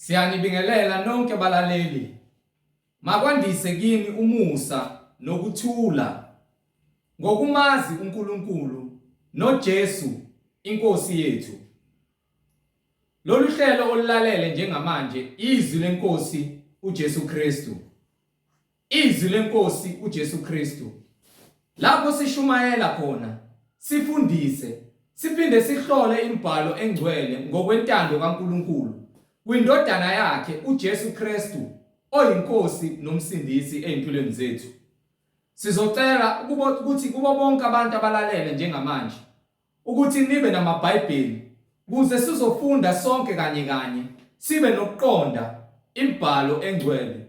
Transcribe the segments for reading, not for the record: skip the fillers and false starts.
Siyanibingelela nonke balaleli. Makwandise kini umusa nokuthula ngokumazi uNkulunkulu noJesu iNkosi yethu. Lolu hlelo olulalele njengamanje izwi lenkosi uJesu Kristu. Izwi leNkosi uJesu Kristu. Lapho sishumayela khona, sifundise, siphinde sihlole imibhalo engcwele ngokwentando kaNkulunkulu kwiNdodana yakhe uJesu Kristu oyiNkosi noMsindisi ezimpilweni zethu. Sizocela ukuthi kubo bonke abantu abalalele njengamanje ukuthi nibe namaBhayibheli kuze sizofunda sonke kanye kanye sibe nokuqonda imibhalo engcwele.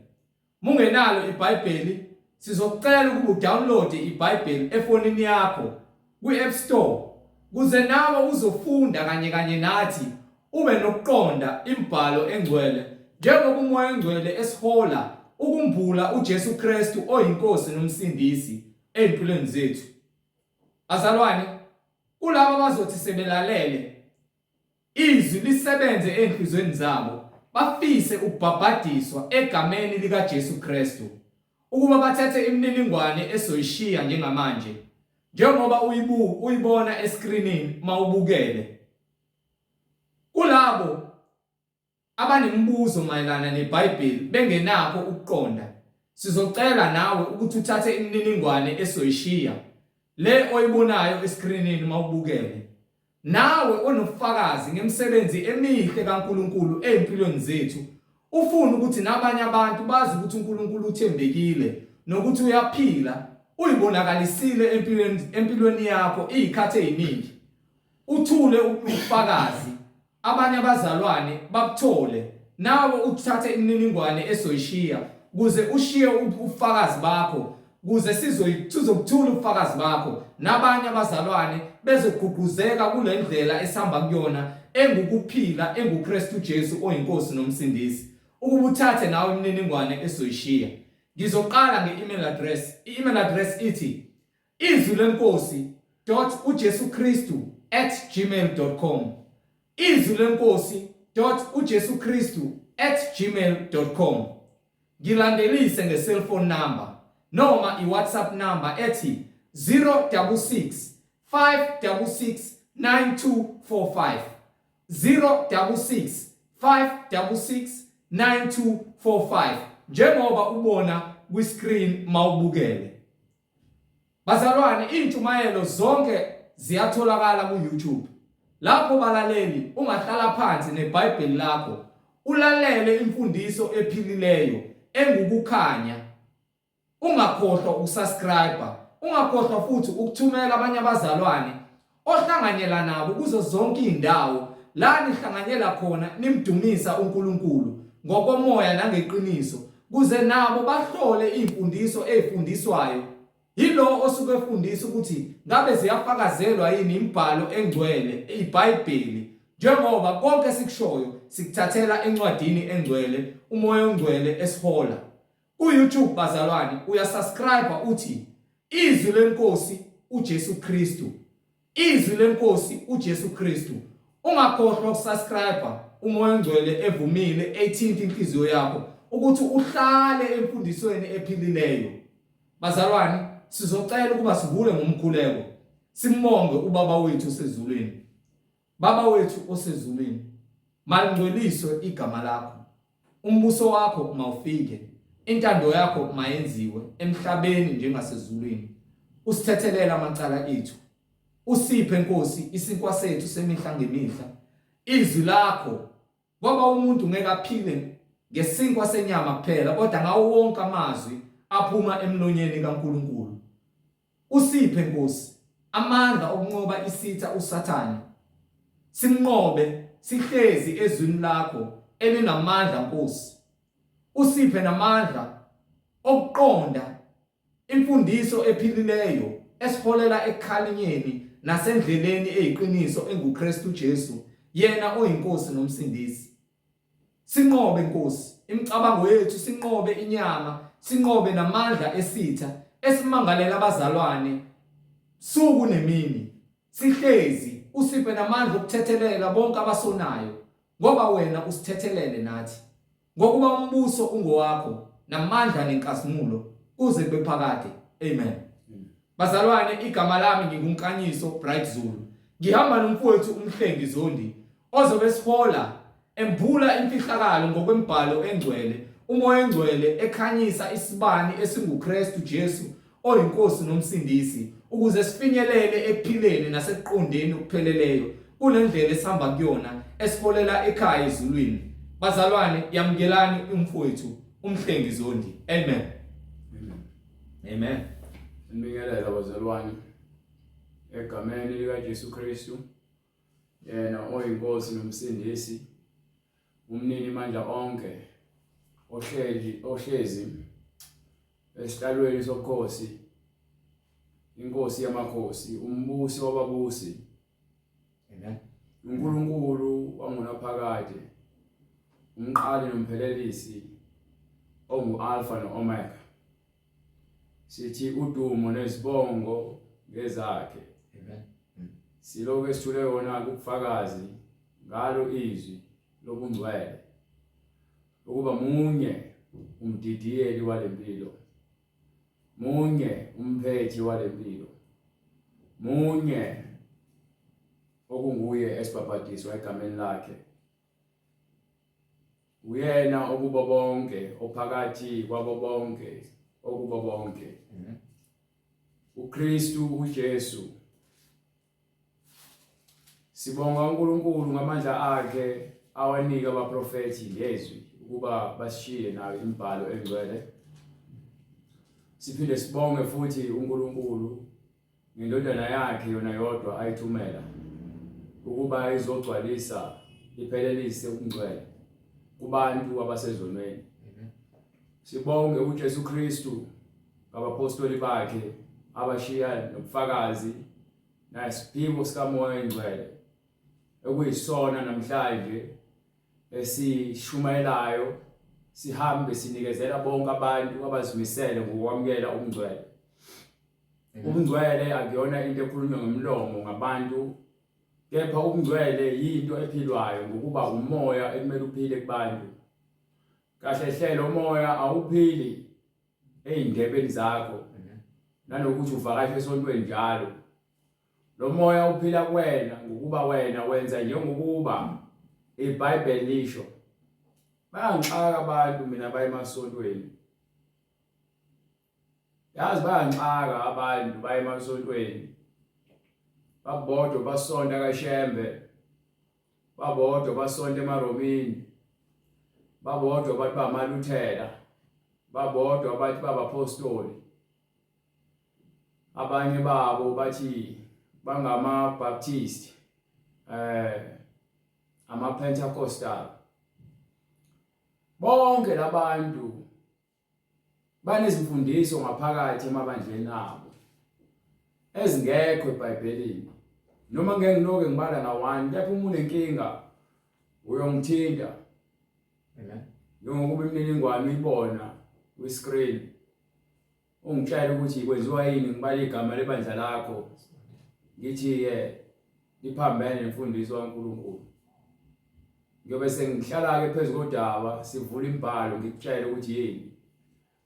Mungenalo iBhayibheli, sizokucela ukuba udownload iBhayibheli efonini yakho kwi-App Store kuze nawe uzofunda kanye kanye nathi ube nokuqonda imibhalo engcwele njengoba uMoya oNgcwele esihola ukumbula uJesu Kristu oyiNkosi noMsindisi ezimpilweni zethu. Bazalwane, kulabo abazothi sebelalele Izwi lisebenze ezinhliziyweni zabo, bafise ukubhabhadiswa egameni likaJesu Kristu, ukuba bathathe imininingwane esoyishiya njengamanje, njengoba uyibu, uyibona eskrinini mawubukele. Kulabo abanemibuzo mayelana neBhayibheli bengenakho ukuqonda, sizocela nawe ukuthi uthathe imininingwane esoyishiya, le oyibonayo eskrinini mawubukele. Nawe onobufakazi ngemisebenzi emihle kaNkulunkulu ezimpilweni zethu, ufuna ukuthi nabanye abantu bazi ukuthi uNkulunkulu uthembekile nokuthi uyaphila, uyibonakalisile empilweni empilweni yakho izikhathi eziningi. Uthule ubufakazi abanye abazalwane babuthole nawe uthathe imininingwane esoyishiya kuze ushiye ubufakazi bakho kuze sizobuthula ubufakazi bakho nabanye abazalwane bezogqugquzeka kule ndlela esihamba kuyona engukuphila enguKristu Jesu oyiNkosi noMsindisi ukuba uthathe nawe imininingwane esoyishiya. Ngizoqala nge-email address. I-email address ithi izwi lenkosi dot uJesu Kristu at gmail dot com izwi lenkosi dot uJesu Kristu at gmail dot com. Ngilandelise nge-cellphone number noma i-WhatsApp number ethi 066 566 9245 066 566 9245 njengoba ubona kwi-screen mawubukele. Bazalwane, izintshumayelo zonke ziyatholakala ku-YouTube. Lapho balaleli ungahlala phansi neBhayibheli lakho ulalele imfundiso ephilileyo engukukhanya. Ungakhohlwa ukusubscribe, ungakhohlwa futhi ukuthumela abanye abazalwane ohlanganyela nabo kuzo zonke izindawo la nihlanganyela khona nimdumisa uNkulunkulu ngokomoya nangeqiniso kuze nabo bahlole izimfundiso ezifundiswayo yilo osuke efundisa ukuthi ngabe ziyafakazelwa yini imibhalo engcwele iBhayibheli njengoba konke esikushoyo sikuthathela encwadini engcwele uMoya oNgcwele esihola Ku-YouTube bazalwane uyasubscribe uthi Izwi leNkosi uJesu Kristu. Izwi leNkosi uJesu Kristu. Ungakhohlwa ukusubscribe uMoya oNgcwele evumile ethinta inhliziyo yakho ukuthi uhlale emfundisweni ephilileyo. Bazalwane, sizocela ukuba sivule ngomkhuleko. Simbonge uBaba wethu osezulwini. Baba wethu osezulwini, malingcweliswe igama lakho. Umbuso wakho mawufike, intando yakho mayenziwe emhlabeni njengasezulwini. Usithethelele amacala ethu. Usiphe Nkosi isinkwa sethu semihla ngemihla. Izwi lakho ngoba umuntu ngeke aphile ngesinkwa senyama kuphela kodwa ngawo wonke amazwi aphuma emlonyeni kaNkulunkulu. Usiphe Nkosi amandla okunqoba isitha uSathane. Simnqobe sihlezi ezwini lakho elinamandla Nkosi. Usiphe namandla okuqonda imfundiso ephilileyo esiholela ekukhalinyeni nasendleleni eyiqiniso enguKristu Jesu, yena oyiNkosi noMsindisi. Sinqobe Nkosi imicabango yethu, sinqobe inyama, sinqobe namandla esitha esimangalela abazalwane suku nemini. Sihlezi usiphe namandla okuthethelela bonke abasonayo. ngoba wena usithethelele nathi. Ngokuba umbuso ungowakho namandla nenkazimulo kuze kube phakade. Amen. Bazalwane, igama lami nginguNkanyiso Bright Zulu. Ngihamba nomfowethu uMhlengi Zondi ozobe sihola embula imfihlakalo ngokwembhalo engcwele, uMoya engcwele ekhanyisa isibani esinguKristu Jesu oyiNkosi noMsindisi ukuze sifinyelele ekuphileni nasekuqondeni okupheleleyo kule ndlela esihamba kuyona esiholela ekhaya ezulwini. Bazalwane, yamukelani umfowethu uMhlengi Zondi. Amen. Amen. Amen. Sinibingelela bazalwane egameni likaJesu Kristu yena oyiNkosi noMsindisi umnini mandla onke ohleli ohlezi esihlalweni sobukhosi inkosi yamakhosi umbusi wababusi. Amen. uNkulunkulu wangunaphakade umqali nomphelelisi ongu-Alpha no-Omega. Sithi udumo nezibongo ngezakhe. Amen. Silokhu esithule yona kubufakazi ngalo izwi lobungcwele ukuba munye umdidiyeli walempilo, munye umphethi walempilo, munye okunguye esibhabhadiswa egameni lakhe. Uyena okubo bonke, ophakathi kwabo bonke, okubo bonke. uKristu uJesu. Sibonga uNkulunkulu ngamandla akhe awanika abaprofethi ngezwi ukuba basishiye nayo imibhalo engcwele. Siphinde sibonge futhi uNkulunkulu ngendodana yakhe yona yodwa ayithumela ukuba izogcwalisa iphelelise ubungcwele kubantu abasezonweni. Sibonge uJesu Kristu ngabapostoli bakhe abashiya nobufakazi nesiphiwo sikaMoya oNgcwele okuyisona namhlanje esishumayelayo sihambe sinikezela bonke abantu abazimisele ngokwamukela ubungcwele. Ubungcwele akuyona into ekhulunywa ngomlomo ngabantu kepha ubungcwele yinto ephilwayo ngokuba umoya ekumele uphile kubantu. Kahle hle lo moya awuphili ey'ndebeni zakho nanokuthi uvakashe esontweni njalo. Lo moya uphila kuwena ngokuba wena wenza njengokuba iBhayibheli lisho. Bayangixaka abantu mina baye emasontweni. Yazi bayangixaka abantu baye emasontweni. Babodwa basonta kaShembe. Babodwa basonta emaRomini. Babodwa bathi bamaLuthela. Babodwa bathi babapostoli. Abanye babo bathi bangama Baptist ama Pentecostal. Bonke labantu banezimfundiso ngaphakathi emabandleni abo ezingekho eBhayibhelini. Noma ngeke ngiloke ngibala nga-one kepha uma unenkinga uyongithinta. Amen. Njengokuba imininingwane uyibona kwi-screen. Ungitshela ukuthi kwenziwa yini ngibala igama lebandla lakho. Ngithi-ke liphambene nemfundiso kaNkulunkulu. Ngiyobe sengihlala-ke phezu kodaba sivula imibhalo ngikutshele ukuthi yini.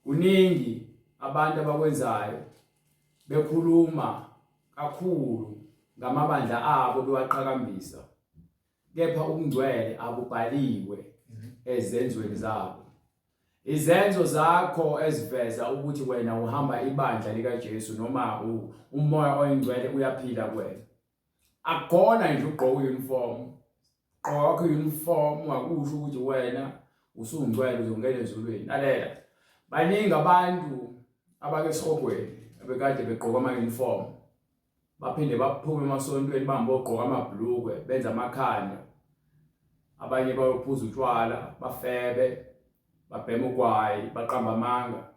Kuningi abantu abakwenzayo bekhuluma kakhulu ngamabandla abo bewaqhakambisa kepha ubungcwele abubhaliwe ezenzweni zabo. Izenzo zakho eziveza ukuthi wena uhamba ibandla likaJesu noma umoya oyingcwele uyaphila kuwena. Akukhona nje ugqoka uniform. Gqoka kwakho uniform akusho ukuthi wena usungcwele uzongena ezulwini. Lalela. Baningi abantu abake esihogweni abekade begqoka ama uniform. Baphinde baphume emasontweni bahambe ogqoka amabhlukwe benza amakhanda. Abanye bayophuza utshwala, bafebe, babhema ugwayi, baqamba amanga,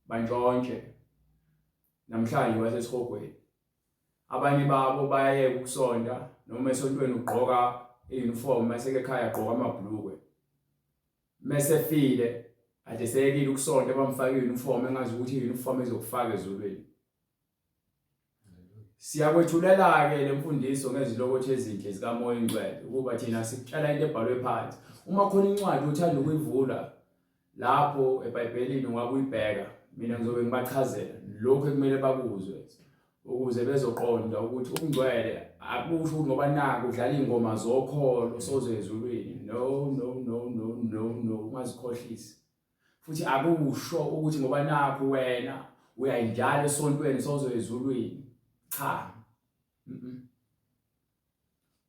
bantshontshe. Namhlanje basesihogweni. Abanye babo bayayeka ukusonta noma esontweni ugqoka i-uniform mase ke ekhaya agqoka amabhlukwe. Mese file ade seyekile ukusonta bamfaka i-uniform engazi ukuthi i-uniform ezokufaka ezulwini. Siyakwethulela-ke le mfundiso ngezilokothi ezinhle zikaMoya oNgcwele ukuba thina sikutshela into ebhalwe phansi. Uma khona incwadi othanda ukuyivula lapho eBhayibhelini ungabe uyibheka, mina ngizobe ngibachazela lokhu ekumele bakuzwe ukuze bezoqonda ukuthi ubungcwele akusho ukuthi ngoba naku udlala iy'ngoma zokholo soze ezulwini. No, no, no, no, no, no, ungazikhohlisi. Futhi akusho ukuthi ngoba nakhu wena uyayinjalo esontweni sozo ezulwini. Cha.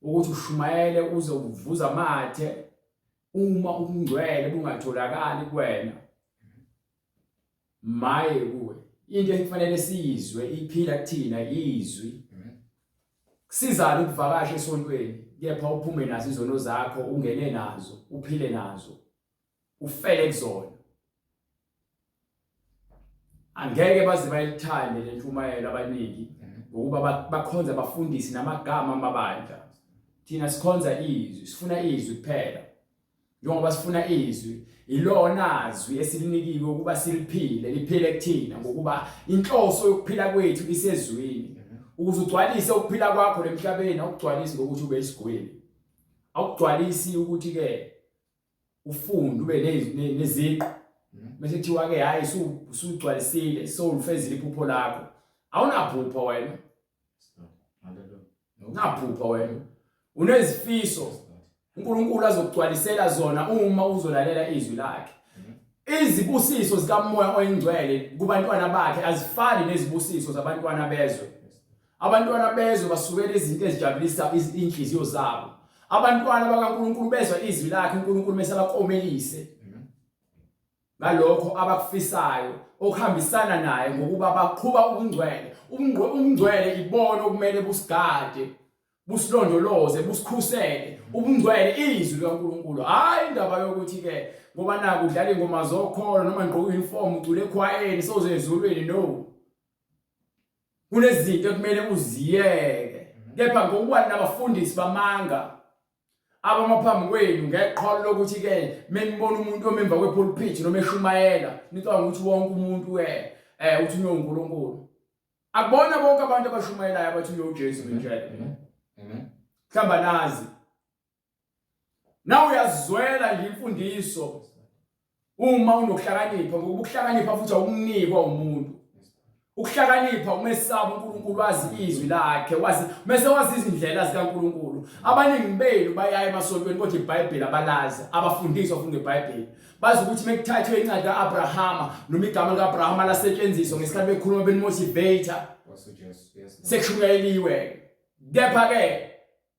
Ukuthi ushumayele uze uvuza amathe uma ubungcwele bungatholakali kuwena. Maye kuwe. Into ekufanele siyizwe iphila kuthina izwi. Kusizani ukuvakasha esontweni kepha uphume nazo izono zakho ungene nazo uphile nazo. Ufele kuzona. Angeke baze bayithande le ntshumayelo abaningi ngokuba bakhonza abafundisi namagama amabandla. Thina sikhonza izwi, sifuna izwi kuphela. Njengoba sifuna izwi, ilona zwi esilinikiwe ukuba siliphile, liphile kuthina ngokuba inhloso yokuphila kwethu isezwini. Ukuze ugcwalise ukuphila kwakho lemhlabeni awugcwalisi ngokuthi ube isigwili. Awugcwalisi ukuthi ke ufunde ube neziqu bese kuthiwa ke hayi usugcwalisile sowulifezile iphupho lakho awunaphupho wena unaphupho wena unezifiso uNkulunkulu azokugcwalisela zona uma uzolalela izwi lakhe izibusiso zikaMoya oyiNgcwele kubantwana bakhe azifani nezibusiso zabantwana bezwe Abantwana bezwe basukela izinto ezijabulisa inhliziyo zabo. Abantwana bakaNkulunkulu bezwa izwi lakhe uNkulunkulu mese abakomelise. Ngalokho abakufisayo okuhambisana naye ngokuba baqhuba ubungcwele. Ubungcwele ibona okumele busigade, busilondoloze, busikhusele. Ubungcwele izwi likaNkulunkulu. Hayi indaba yokuthi ke ngoba naku udlala ingoma zokholo noma ngigqoka uniform ucule ekhwayeni sewuze ezulwini no. Kunezinto ekumele uziyeke. Kepha ngokuba nabafundisi bamanga abama phambi kwenu ngeqholo lokuthi ke menibona umuntu omemva kwepulpit noma eshumayela nicabanga ukuthi wonke umuntu ke eh uthi uNkulunkulu. Akubona bonke abantu abashumayelayo abathi uyoJesu ngitshela. Amen. Mhlamba nazi. Nawe uyazizwela nje imfundiso uma unokuhlakanipha ngoba ukuhlakanipha futhi awukunikwa umuntu. Ukuhlakanipha umesaba uNkulunkulu wazi izwi lakhe wazi mese wazi izindlela zikaNkulunkulu. Abaningi benu bayaya emasontweni kodwa iBhayibheli abalazi, abafundiswa futhi ngeBhayibheli. Bazi ukuthi mekuthathwe incwadi kaAbrahama noma igama likaAbrahama lasetshenziswa ngesikhathi bekhuluma benimotivator. Sekushunyayeliwe. Kepha ke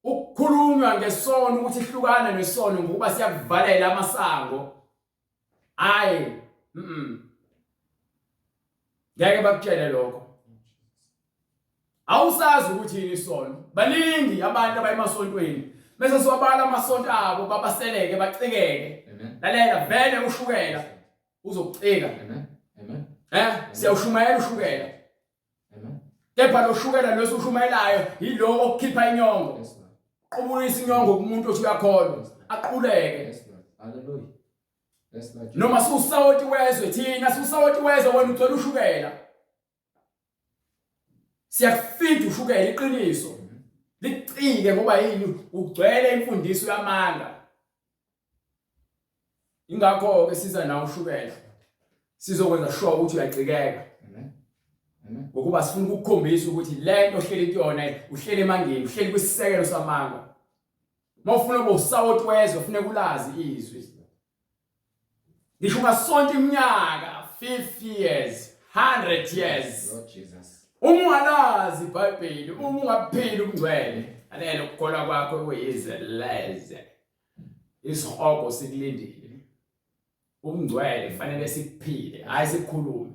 Ukukhulunywa ngesono ukuthi hlukana nesono ngokuba siyakuvalela amasango. Hayi, mhm. Ngeke bakutshele lokho. Awusazi ukuthi yini isono. Baningi abantu abayemasontweni. Bese siwabala amasonto abo babaseleke bacikeke. Lalela vele ushukela uzokucika. Amen. Amen. Eh, siyawushumayela ushukela. Amen. Kepha lo shukela lo osushumayelayo yilo okukhipha inyongo. Qubulisa inyongo kumuntu othi uyakholwa, aquleke. Hallelujah. Yes Lord. Noma siwusawoti wezwe thina siwusawoti wezwe wena ugcwele ushukela. Siyakufida ushukela iqiniso. Licike ngoba yini ugcwele imfundiso yamanga. Ingakho ke siza nawe ushukela. Sizokwenza sure ukuthi uyacikeka. Amen. Amen. Ngokuba sifuna ukukukhombisa ukuthi lento ohleli kuyona uhleli emangeni, uhleli kwisisekelo samanga. Mawufuna ukuba usawoti wezwe ufuneka ulazi izwi. Ngisho ungasonta iminyaka 50 years, 100 years. Lord Jesus. Uma ungalazi iBhayibheli, uma ungaphili ubungcwele, alele ukukholwa kwakho kuyize leze. Isihogo sikulindile. Ubungcwele kufanele sikuphile, hayi sikukhulume.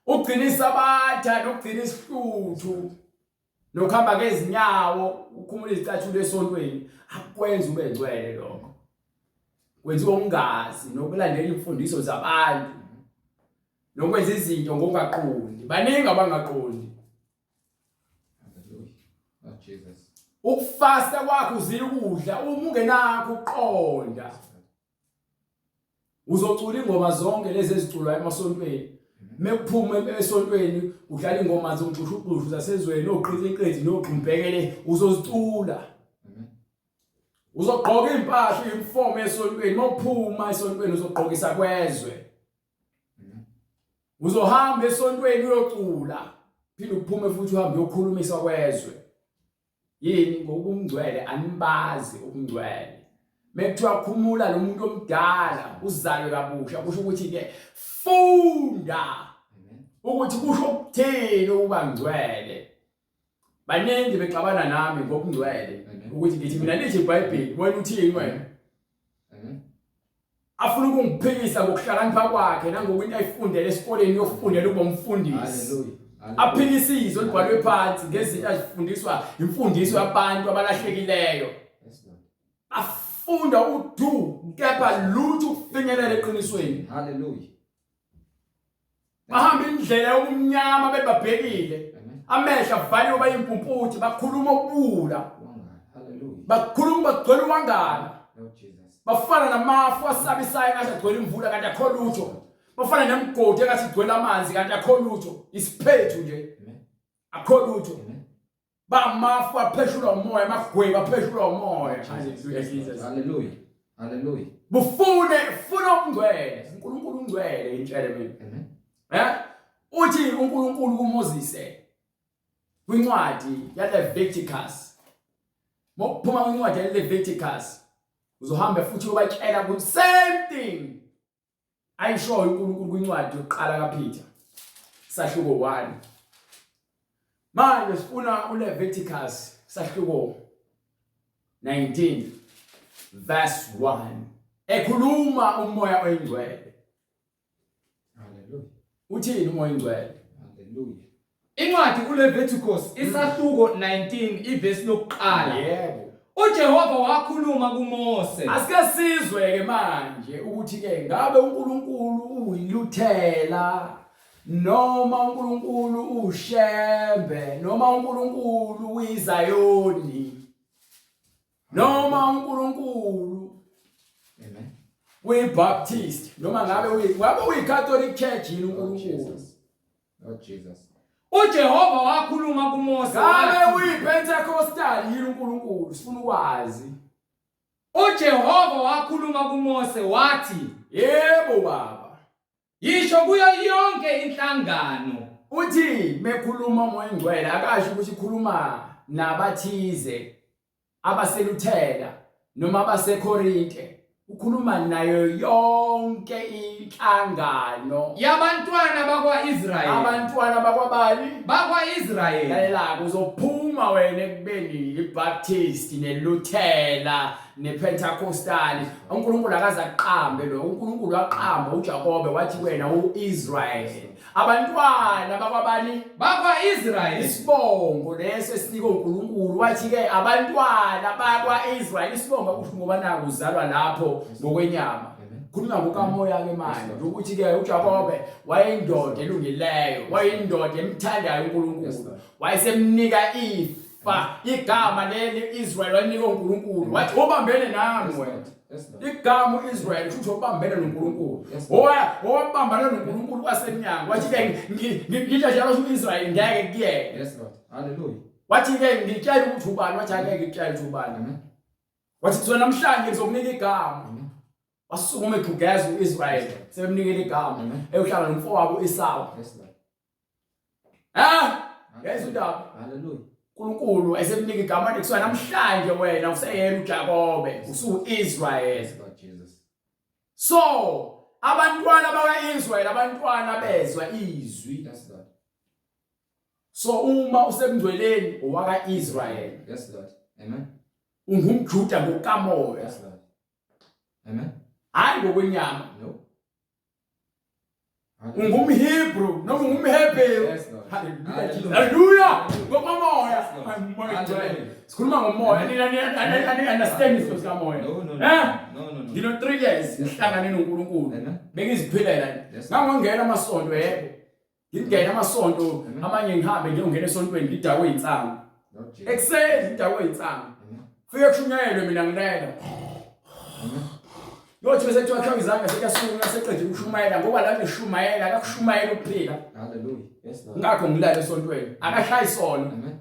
Ugcina isabatha nokugcina isihluthu nokuhamba ngezinyawo ukhumula izicathulo esontweni akukwenza ube ngcwele lokho. Kwenziwa ungazi nokulandela imfundiso zabantu nokwenza izinto ngokungaqondi. Baningi abangaqondi. Oh Jesus. Ukufasta kwakho uzila ukudla uma ungenakho ukuqonda. Uzocula ingoma zonke lezi eziculwa emasontweni. Mekuphuma esontweni udlala ingoma zomxushuxushu zasezweni oqithiqithi nogxumbhekele uzozicula. Uzogqoka impahla uniform esontweni mawuphuma esontweni uzogqokisa kwezwe. Uzohamba esontweni uyocula phinde uphume futhi uhambe uyokhulumisa kwezwe. Yini ngokuba umngcwele animbazi ubungcwele. Mekuthiwa khumula lo muntu omdala uzalwe kabusha kusho ukuthi ke funda ukuthi kusho ukuthini ukuba ngcwele. Baningi bexabana nami ngobungcwele ukuthi ngithi mina lithi iBhayibheli wena uthini wena? Afuna ukungiphikisa ngokuhlakanipha kwakhe nangokwinto ayifundele esikoleni yokufundela ukuba umfundisi. Aphikise izwi olibhalwe phansi ngezinto azifundiswa imfundiso yabantu abalahlekileyo. Afunda udu kepha lutho ukufinyelela eqinisweni. Hallelujah. Bahamba indlela yokumnyama bebabhekile. Amehlo avaliwe bayimpumputhe bakhuluma ukubula. Bakhuluma bagcwele uwangana. Bafana namafu asabisayo ngathi agcwele imvula kanti akho lutho. Bafana nemigodi engathi igcwele amanzi kanti akho lutho. Isiphethu nje. Akho lutho. Bamafu apheshulwa umoya, amagwebu apheshulwa umoya. Hallelujah Jesus. Hallelujah. Hallelujah. Bufune funa ubungcwele. uNkulunkulu ungcwele intshele mina. Amen. Eh? Uthi uNkulunkulu kuMoses kwincwadi yaLeviticus. Mokuphuma kwincwadi yaLeviticus uzohamba futhi uyobatshela ku same thing. Ayishoyo uNkulunkulu kwincwadi yokuqala kaPeter sahluko 1. Manje sifuna uLeviticus sahluko 19 verse 1 ekhuluma umoya oyingcwele. Hallelujah. Uthini umoya oyingcwele? Hallelujah. Incwadi uLeviticus isahluko 19 ivesi lokuqala. Yebo. UJehova wakhuluma kuMose. Asike sizwe ke manje ukuthi ke ngabe uNkulunkulu uyiluthela noma uNkulunkulu uShembe noma uNkulunkulu uyiZayoni noma uNkulunkulu Amen. uyiBaptist noma ngabe uyi ngabe uyiCatholic Church yini uNkulunkulu. Lord Jesus. UJehova wakhuluma kuMose. Ngabe uyiPentecostal yini uNkulunkulu? Sifuna ukwazi. UJehova wakhuluma kuMose wathi, Yebo baba. Yisho kuyo yonke inhlangano. Uthi mekhuluma uMoya oNgcwele akasho ukuthi khuluma nabathize abaseLuthela noma abaseKorinte ukhuluma nayo yonke inhlangano yabantwana bakwa-Israyeli. Abantwana bakwabani? Bakwa-Israyeli. Lalela uzophuma wena ekubeni iBaptist neLuthela nePentecostal. uNkulunkulu akaze aqambe lo. uNkulunkulu waqamba uJakobe wathi wena uIsrael. Abantwana bakwabani? Bakwa-Israyeli. Isibongo leso esinikwe uNkulunkulu wathi ke abantwana bakwa-Israyeli isibongo akusho ngoba naku uzalwa lapho ngokwenyama. Khuluma ngokamoya ke manje ukuthi ke uJakobe wayeyindoda elungileyo, wayeyindoda emthandayo uNkulunkulu. Wayesemnika ifa, igama leli Israel walinika uNkulunkulu. Wathi ubambene nami wena. Igama uIsrael kusho ukuthi ubambene noNkulunkulu. Owa owabambana noNkulunkulu kwasemnyango wathi ke ngithe njalo uIsrael ngeke kuyena. Yes Lord. Hallelujah. Wathi ke ngitshela ukuthi ubani wathi angeke ngikutshele ukuthi ubani. Wathi kusuka namhlanje ngizokunika igama. Wasukuma egugeza uIsrael sebemnikela igama eyohlala nomfowabo uEsawu. Yes Lord. Ah, yayiza indaba. Hallelujah. uNkulunkulu esemnika igama lakhe kusuka namhlanje wena useyena uJakobe, usuIsrael. Lord Jesus. So, abantwana bakaIsrael abantwana bezwa izwi. Yes Lord. So uma usemngcweleni owakaIsrael. Yes Lord. Amen. UngumJuda ngokamoya. Yes Lord. Amen. Hayi ngokwenyama. No. ungumHebrew noma ungumHebheru haleluya ngokomoya sikhuluma ngomoya nina ani understand izinto zikamoya eh ngino 3 years ngihlangane noNkulunkulu bengiziphilela ngangongena amasonto yebo ngingena amasonto amanye ngihambe ngiyongena esontweni ngidakwe insangu ekuseni ngidakwe insangu fike kushunyayelwe mina ngilela Yothi bese kuthiwa khawa izandla sekuyasukuma seqedile ukushumayela ngoba la ngishumayela akakushumayela ukuphila. Hallelujah. Yes Lord. Ngakho ngilale esontweni. Akashayi isono. Amen.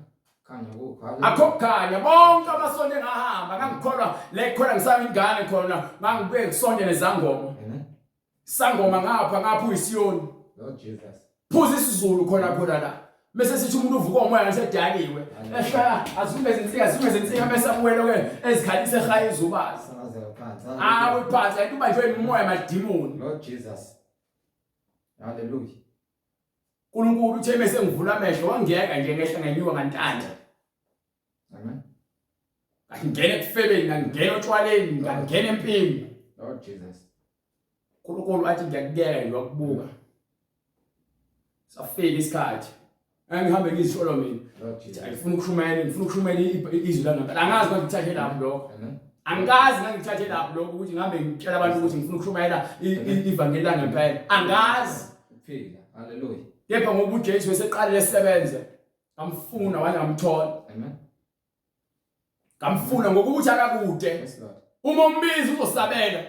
Khanya kukho. Hallelujah. Akho kukhanya bonke amasonto engahamba ngangikholwa le khona ngisaba ingane khona ngangibuye ngisonte nezangoma. Amen. Sangoma ngapha ngapha uyisiyoni. Lord Jesus. Phuza isiZulu khona khona la. Bese sithi umuntu uvuka umoya ngasedakiwe. Eshaya azungeze insika azungeze insika bese abuyele ke ezikhalise ehaya izubazi. Sangazeka phansi. Awe phansi kanti ubanjwe imimoya amadimoni. Lord Jesus. Hallelujah. uNkulunkulu uthe mese ngivula amehlo wangiyeka nje ngehla ngenyuka ngantanta. Amen. Ngangena ekufebeni, ngangena otshwaleni, ngangena empini. Lord Jesus. uNkulunkulu athi ngiyakuyeka nje wakubuka. Safika isikhathi. Engihambe ngizisholo mina. Lord Jesus. Ngifuna ukushumayela, ngifuna ukushumayela izwi langempela. Angazi ngangithathe lapho lokho. Amen. Angikazi ngangithathe lapho lokho ukuthi ngihambe ngitshela abantu ukuthi ngifuna ukushumayela ivangeli langempela. Angazi. Ukuphila. Hallelujah. Kepha ngoba uJesu eseqalile esebenza, ngamfuna waze ngamthola. Amen. Ngamfuna ngokuthi akakude. Yes Lord. Uma umbiza uzosabela.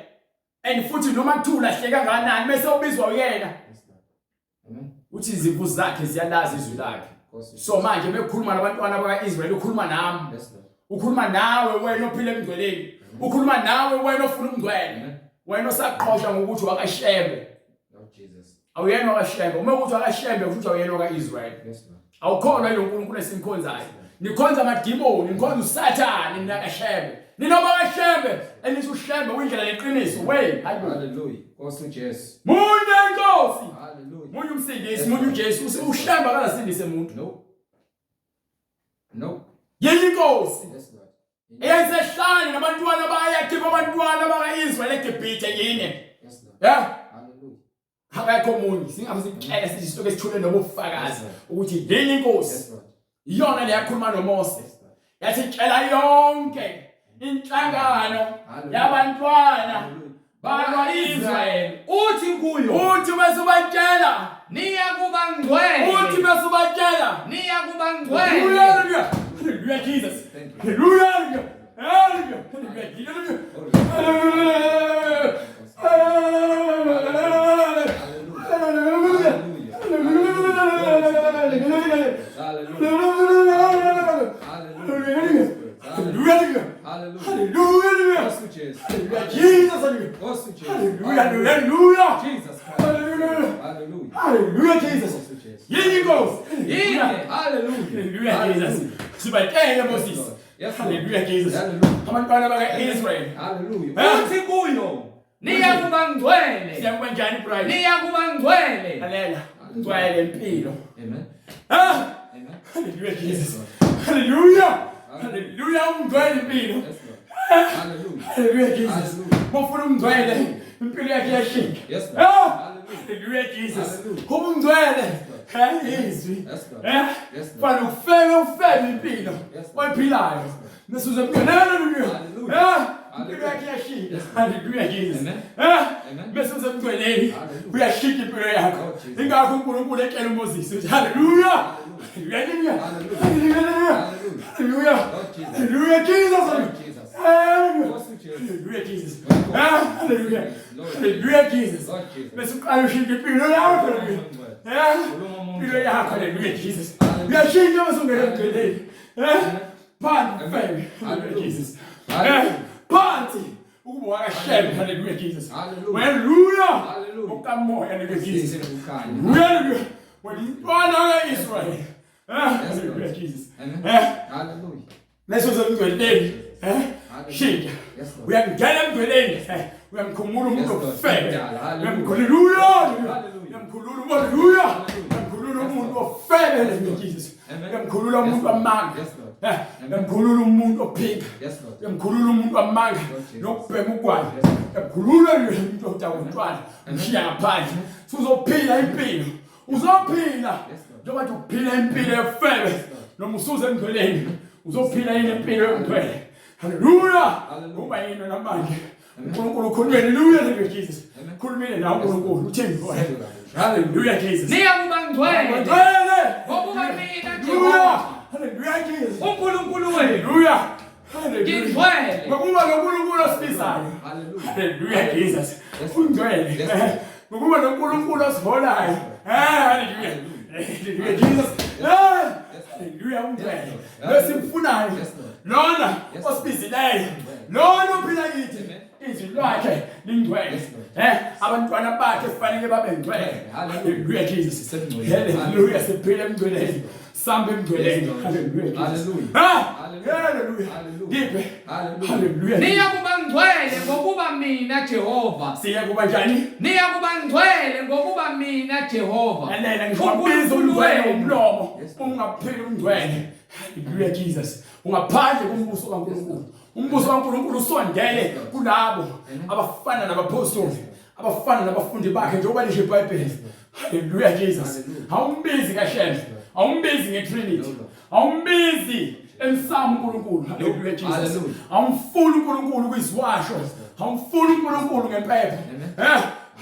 And futhi noma kuthiwa ulahleke kangakanani bese ubizwa uyena. Yes Lord. Amen. Uthi izimvu zakhe ziyalazi izwi lakhe. Nkosi. So manje mekukhuluma nabantwana baka-Israel ukhuluma nami. Yes Lord. Ukhuluma nawe wena ophila emngcweleni. Ukhuluma nawe wena ofuna umngcwele. Amen. Wena osaqhosha ngokuthi wakashembe. Lord Jesus. Awuyena wakashembe. Uma ukuthi wakashembe kusho ukuthi awuyena waka-Israel. Yes Lord. Awukholwa yilo uNkulunkulu esimkhonzayo. Nikhonza amadimoni, nikhonza uSathane nina kaShembe. Nina bakaShembe, enithi uShembe uyindlela neqiniso. Wey, hayibo. Hallelujah. Nkosi uJesu. Munye inkosi. Hallelujah. Munye umsindisi, munye uJesu. UShembe akasindise umuntu. No. No. Yinye inkosi. Yes Lord. Eyayisehlane nabantwana bayakhipha abantwana baka-Israyeli eGibhithe yinye. Yes Lord. Yeah. Hallelujah. Akekho omunye. Singabe sitshele sithi sisuke sithule nobufakazi ukuthi yinye inkosi. Yes Lord. Iyona leyakhuluma noMose. Yes Lord. Yathi tshela yonke inhlangano Hallelujah. yabantwana Hallelujah. bakwa-Israyeli. Uthi kuyo Uthi bese ubatshela, niya kuba ngcwele. uthi bese ubatshela. Niya kuba ngcwele. Hallelujah. Hallelujah Jesus. Thank you. Hallelujah. Hallelujah. Hallelujah. Hallelujah. Hallelujah. Hallelujah. Hallelujah. Hallelujah. Hallelujah. Hallelujah. Nkosi uJesu. Hallelujah. Jesus. Hallelujah. Nkosi uJesu. Hallelujah. Hallelujah. Jesus Christ. Hallelujah. Hallelujah. Hallelujah Jesus. Nkosi uJesu. Yini inkosi? Yini? Hallelujah. Hallelujah Jesus. Sibatshele Moses. Yes, Lord. Hallelujah Jesus. Hallelujah. Abantwana baka-Israel. Hallelujah. Eh? Uthi kuyo niya kuba ngcwele. Siyakuba njani Brian? Niya kuba ngcwele. Lalela. Ngcwele impilo. Amen. Ah! Amen. Hallelujah Jesus. Hallelujah. Hallelujah ungcwele impilo. Yes, Lord. Hallelujah. Hallelujah Jesus. Hallelujah. Mawufuna umngcwele impilo yakhe iyashintsha. Yes, Lord. Ah! Hallelujah. Hallelujah Jesus. Hallelujah. Kuba ungcwele. Eh izwi. Yes, Lord. Eh? Yes, Lord. Fanele ufebe ufebe impilo. Yes, Lord. Oyiphilayo. Nisuze impilo. Hallelujah. Hallelujah. Eh? Hallelujah. Impilo yakhe iyashintsha. Yes, Lord. Hallelujah Jesus. Amen. Eh? Amen. Bese usemngcweleni Hallelujah. uyashintsha impilo yakho. Lord Jesus. Ingakho uNkulunkulu etshela uMoses ukuthi hallelujah. Hallelujah. Hallelujah. Hallelujah. Hallelujah. Hallelujah. Lord Jesus. Hallelujah Jesus. Lord Jesus. Hallelujah. Nkosi uJesu. Hallelujah Jesus. Lord Ah, hallelujah. Lord Hallelujah Jesus. Lord Jesus. Bese uqala ushintsha impilo yakho. Hallelujah. Eh? Khuluma Impilo yakho hallelujah Jesus. Hallelujah. Uyashintsha bese ungena emngcweleni. Eh? Phansi ufebe. Hallelujah Hallelujah. Jesus. Eh? Hallelujah. Phansi ukuba wakashembe hallelujah Jesus. Hallelujah. Hallelujah. Hallelujah. Okamoya hallelujah Jesus. Ukukhanya. Hallelujah. Wena umntwana ka-Israyeli. Eh? Yes, Hallelujah Lord. Jesus. Amen. Eh? Hallelujah. Leso semngcweleni. Eh? Hallelujah. Shintsha. Yes, Lord. Uyangena emngcweleni. Eh, Uyamkhumula umuntu Yes, Lord. ofebe. Kudala. Hallelujah. Uyamkhulula. Hallelujah. Uyamkhulula umuntu. Hallelujah. Hallelujah. Uyamkhulula Yes, umuntu Lord. ofebe. Yes, Hallelujah Lord. Jesus. Amen. Uyamkhulula Yes, umuntu Lord. wamanga. Yes, Lord. Eh, Amen. Uyamkhulula umuntu ophinga. Yes, Lord. Uyamkhulula umuntu wamanga Lord Jesus. nokubhema ugwayi. Yes, Lord. Uyamkhulula nje umuntu odakwa utshwala. Ushiya ngaphandle. Uzophila impilo. Uzophila. Yes, Lord. Njengoba nje uphila impilo yofebe Lord. noma usuze emngcweleni uzophila yini impilo yomngcwele. Hallelujah. Hallelujah. Uba yini namanje? uNkulunkulu ukhulumile. Hallelujah hallelujah Jesus. Amen. Khulumile nawe uNkulunkulu uthini kuwe? Hallelujah. Hallelujah Jesus. Niya kuba ngcwele. Ngcwele. Ngokuba mina Hallelujah. Jehova Hallelujah Jesus. uNkulunkulu wenu Hallelujah. Ngingcwele. Ngokuba lo Nkulunkulu osibizayo. Hallelujah. Hallelujah Jesus. Ungcwele. Ngokuba lo Nkulunkulu osiholayo. Hallelujah. Hallelujah Jesus. Hallelujah ungcwele. Lo simfunayo. Lona osibizileyo. Lona ophila kithi. Izwi lwakhe lingcwele. Abantwana bakhe kufanele babe ngcwele. Hallelujah Jesus. Hallelujah siphila emngcweleni. Sambe emngcweleni. Hallelujah. Hallelujah. Hallelujah. Ngiphe. Hallelujah. Niya kuba ngcwele ngokuba mina Jehova. Siya kuba njani? Niya kuba ngcwele ngokuba mina Jehova. Lalela ngisho wabiza umngcwele ngomlomo ungaphili umngcwele. Hallelujah Jesus. Ungaphandle kombuso kaNkulunkulu. Umbuso kaNkulunkulu usondele kulabo abafana nabapostoli, abafana nabafundi bakhe njengoba lisho iBhayibheli. Hallelujah Jesus. Awumbizi kaShembe, awumbizi ngeTrinity, awumbizi emsamo uNkulunkulu. Hallelujah Jesus. Awumfuni uNkulunkulu kwiziwasho, awumfuni uNkulunkulu ngempepho.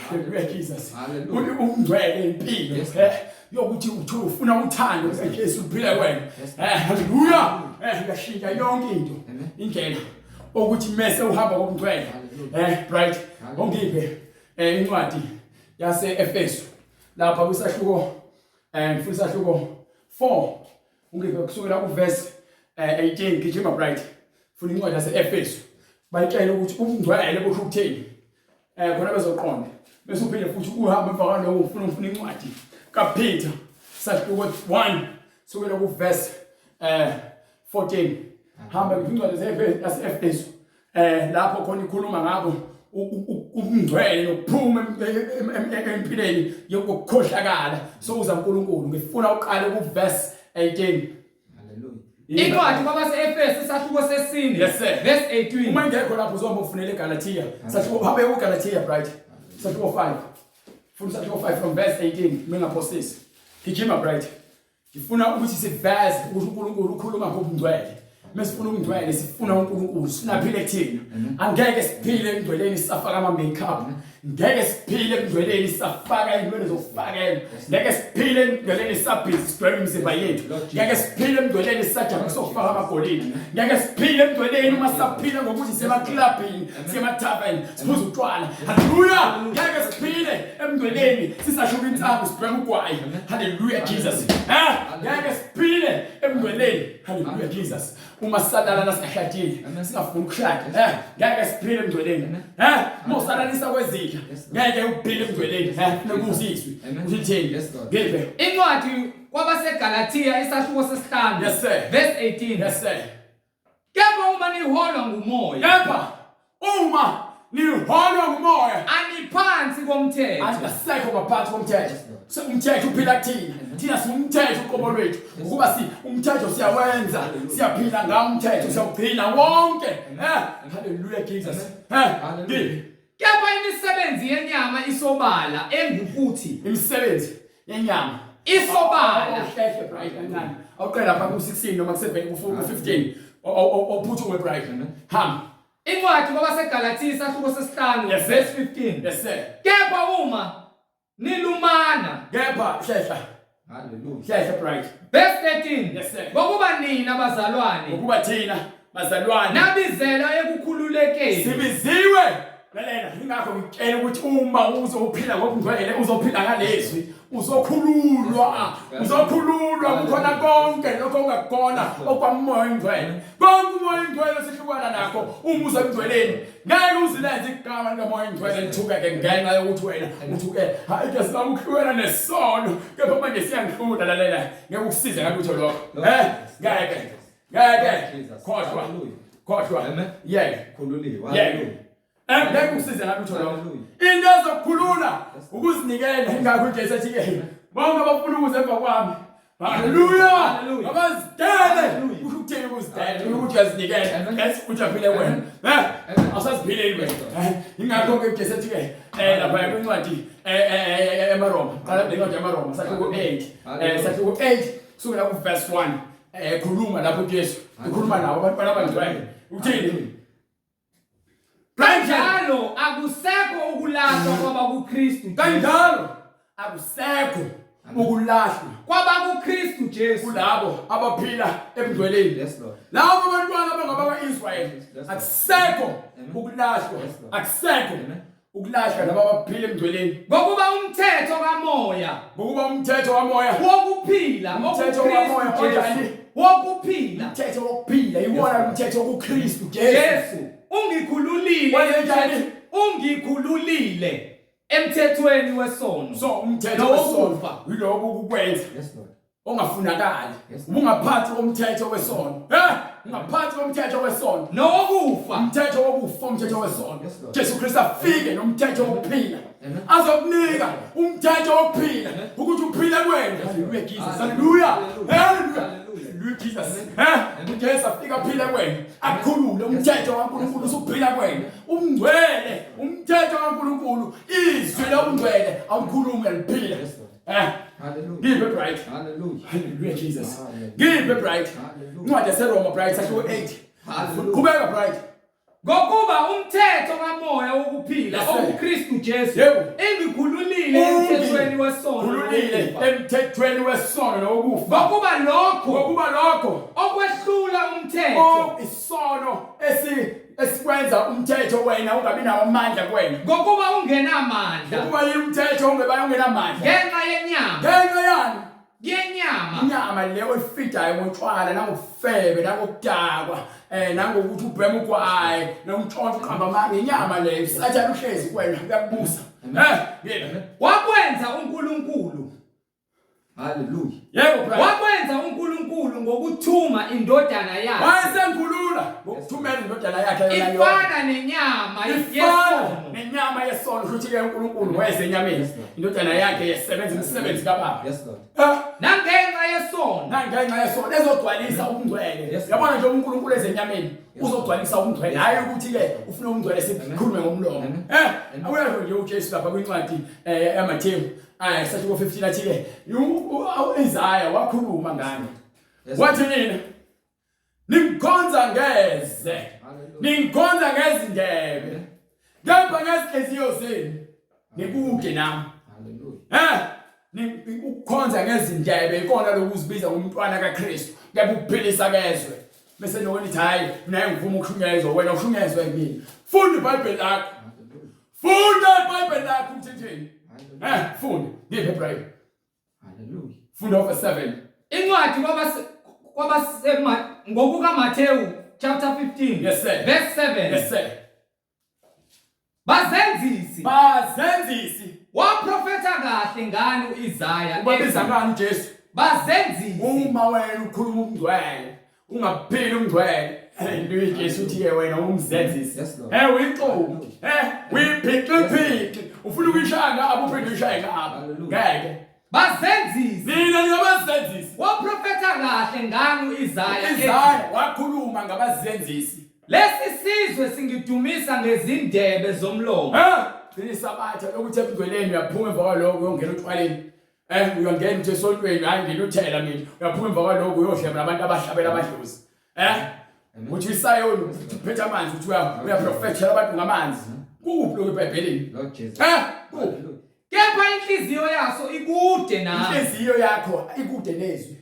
Hallelujah Jesus. Ungcwele impilo. Yokuthi uthi ufuna uthando lukaJesu luphile wena. Haleluya. Ngashintsha yonke into. Indlela ukuthi mese uhamba kokungcwele. Bright ongiphe incwadi yase Efesu lapha kwisahluko ngifuna isahluko 4 ungiphe kusukela kuverse 18 gijima Bright. Funa incwadi yase Efesu. Bayitshela ukuthi ubungcwele kusho ukuthini. Khona bezoqonda. Bese uphinde futhi uhambe emva kwaloko ufuna incwadi kaPeter sahluko 1 sukela kuverse 14. Hamba incwadi yaseEfesu lapho khona ikhuluma ngabo ubungcwele nokuphuma empilweni yokukhohlakala sokuza uNkulunkulu. Ngifuna uqale kuverse 18. Hallelujah. Incwadi kwabase-Efesu isahluko sesine. Yes sir. Verse 18. Uma ingekho lapho uzohamba ufunele eGalatia. Sahluko habe uGalatia Bright. Sahluko 5. Funa sahluko 5 from verse 18 mingaphosisi. Gijima Bright. Ngifuna ukuthi siveze ukuthi uNkulunkulu ukhuluma ngobungcwele. Mesifuna ubungcwele sifuna uNkulunkulu, sifuna aphile kuthina. Angeke siphile emngcweleni sisafaka ama makeup. Ngeke siphile emngcweleni sisafaka inwele zokufakela. Ngeke siphile emngcweleni sisabhizi sigcwele imizimba yethu. Ngeke siphile emngcweleni sisajama sokufaka amagolide. Ngeke siphile emngcweleni uma sisaphila ngokuthi sisemaklabhini, sisemathaveni, siphuza utshwala. Haleluya! Ngeke siphile emngcweleni sisashuka insangu sibheka ugwayi. Haleluya Jesus. Ngeke siphile emngcweleni. Haleluya Jesus. Uma sisalala nasingashadile, singafuni ukushada. Ngeke siphile emngcweleni. Uma usalalisa kwezitha, ngeke uphile emngcweleni. Nekuzizwi. Uthini? Ngiphe. Incwadi kwabaseGalatia isahluko sesihlanu. Yes sir. Verse 18. Yes sir. Kepha uma niholwa ngumoya. Kepha uma niholwa ngumoya, aniphansi komthetho. Asisekho ngaphansi komthetho. Umthetho uphila kuthina. Thina singumthetho uqobo lwethu. Ukuba si umthetho siyawenza, siyaphila ngawo umthetho, siyawugcina wonke. Hallelujah Jesus. Kepha imisebenzi yenyama isobala engukuthi imisebenzi yenyama isobala. Uhlehle Bright kancane. Awuqela lapha ku-16 noma ku-7 ku-15. Ophuthume Bright. Hamba. Incwadi kwabaseGalatia isahluko sesihlanu verse 15. Yes sir. Kepha uma nilumana. Kepha hlehla. Hallelujah. Hlehla Bright. Verse 13. Yes sir. Ngokuba nina bazalwane. Ngokuba thina bazalwane nabizela ekukhululekeni. Sibiziwe. Lalela, ingakho ngitshela ukuthi uma uzophila ngokungcwele uzophila ngalezwi, uzokhululwa, uzokhululwa kukhona konke lokho ongakukona okwamoya ongcwele. Konke umoya ongcwele sihlukana nakho uma usemngcweleni. Ngeke uzilenze igama likamoya ongcwele lithukeke ngenxa yokuthi wena uthuke. Hayi ke sizama ukuhlukana nesono, kepha manje siyangihlula. Lalela, ngeke ukusize ngalutho lokho. Ngeke. Ngeke. Khohlwa. Khohlwa. Yeke. Khululiwe. Yeke. Ngeke ukusize ngalutho lokho. Into ezokukhulula ukuzinikela. Ingakho uJesu ethi ke bonke abafuna ukuza emva kwami. Hallelujah. Abazidele. Usho ukuthini ukuzidela? Ukuthi uyazinikela. Yes, uthi aphile wena. Awusaziphileli wena. Ingakho ke uJesu ethi ke lapha kwincwadi emaRoma. Qala le ncwadi yamaRoma sahluko 8. Sahluko 8 kusukela ku verse 1. Khuluma lapho uJesu. Ukhuluma nawo abantwana abangcwele. Uthini? Kanjalo akusekho ukulahlwa kwabakuKristu. Kanjalo akusekho Ukulahlwa kwabakuKristu Jesu kulabo abaphila ebungcweleni. Yes Lord. Labo bantwana abangabaka-Israyeli Yes, Lord. akusekho Amen. ukulahlwa, Yes, Lord. akusekho Amen. ukulahlwa laba abaphila ebungcweleni. Ngokuba umthetho kamoya Ngokuba umthetho kamoya wokuphila Umthetho kamoya okuKristu Jesu onjani? wokuphila Umthetho wokuphila iwona umthetho kuKristu Jesu. Jesu ungikhululile Wenzenjani? ungikhululile emthethweni wesono So umthetho Nowokufa. wesono yilobo ukukwenza Yes Lord. ongafunakali. Yes. Ubungaphansi komthetho wesono. Eh, ungaphansi komthetho wesono. Nowokufa. Umthetho wokufa, umthetho wesono. Yes, Lord. Jesu Kristu afike nomthetho wokuphila. Amen. Azokunika umthetho wokuphila ukuthi uphile kwena. Hallelujah Jesus. Hallelujah. Hallelujah. Hallelujah. Hallelujah Jesus. Eh, uJesu afika aphile kwena. Akukhulule umthetho kaNkulunkulu usuphila kwena. Umngcwele, umthetho kaNkulunkulu, izwi lobungcwele awukhulumi uyaluphila. Yes, Lord. Eh, Hallelujah. ngiphe bright. Hallelujah. Hallelujah Jesus. Hallelujah. Ngiphe bright. Hallelujah. Incwadi yaseRoma bright sahluko 8. Hallelujah. Qhubeka bright. Ngokuba umthetho kamoya wokuphila Yes, sir. okuKristu Jesu Yebo. engikhululile emthethweni wesono Khululile nowokufa. emthethweni wesono nowokufa. Ngokuba lokho Ngokuba lokho okwehlula umthetho oh isono esi esikwenza umthetho wena ungabi nawo amandla kuwena. ngokuba ungenamandla Ngokuba yini umthetho ungebayo ungenamandla. ngenxa yenyama Ngenxa yani yenyama inyama le oyifidayo ngotshwala nangobufebe nangokudakwa eh nangokuthi ubhema ugwayi nokuntshontsha uqamba amanga inyama le usathane uhlezi kuwena uyakubusa eh yebo wakwenza uNkulunkulu Hallelujah yebo brother wakwenza uNkulunkulu ngokuthuma indodana yakhe wayesengikhulula ngokuthumela indodana yakhe yona yodwa ifana nenyama ifana yesono nenyama yesono futhi ke uNkulunkulu wayesenyameni indodana yakhe yesebenza imisebenzi kababa Yes Lord Eh, nangenxa yesono nangenxa yesono ezogcwalisa ubungcwele Yes. yabona nje uNkulunkulu ezenyameni uzogcwalisa ubungcwele hayi ukuthi ke ufuna ubungcwele sikhulume ngomlomo Amen. eh awuyasho nje uJesu lapha kwincwadi eh yaMathewu eh sahluko 15 athi ke uIsaya wakhuluma ngani Yes. wathi nina nimkhonza ngeze Hallelujah. ningikhonza ngezindebe kepha ngezinhliziyo zenu nikude nami Hallelujah Eh ukukhonza ngezindebe ikona lokuzibiza ngomntwana kaKristu kepha ukuphilisa kezwe bese nokho nithi hayi mina ngivuma ukushunyayezwa wena ushunyayezwa yimina funda iBhayibheli lakho funda iBhayibheli lakho uthithini eh funda ngiphe Brian Hallelujah funda verse 7 Incwadi kwabase kwabase ngokuka Matthew chapter 15 Yes, sir. verse 7 yes sir Bazenzisi bazenzisi waprofetha kahle ngani uIsaya ubabiza ngani uJesu bazenzisi uma wena ukhuluma ubungcwele ungaphili ungcwele into Jesu uthi ke wena umzenzisi Yes, Lord. eh uyixoki eh uyiphixi phixi ufuna ukuyishaya ngapha uphinde uyishaye ngapha Hallelujah. ngeke bazenzisi nina ningabazenzisi waprofetha kahle ngani uIsaya ethi, Isaya wakhuluma ngabazenzisi lesi sizwe singidumisa ngezindebe zomlomo eh gcina isabatha lokuthi ebungcweleni uyaphuma emva kwaloko uyongena utshwaleni eh uyongena uthi esontweni hayi ngiluthela mina uyaphuma emva kwaloko uyohleba nabantu abahlabela amadlozi eh uthi isayoni uphethe amanzi uthi uyaprofethela abantu ngamanzi kuphi lokho eBhayibhelini Lord Jesus eh kuphi kepha inhliziyo yaso ikude nami inhliziyo yakho ikude nezwi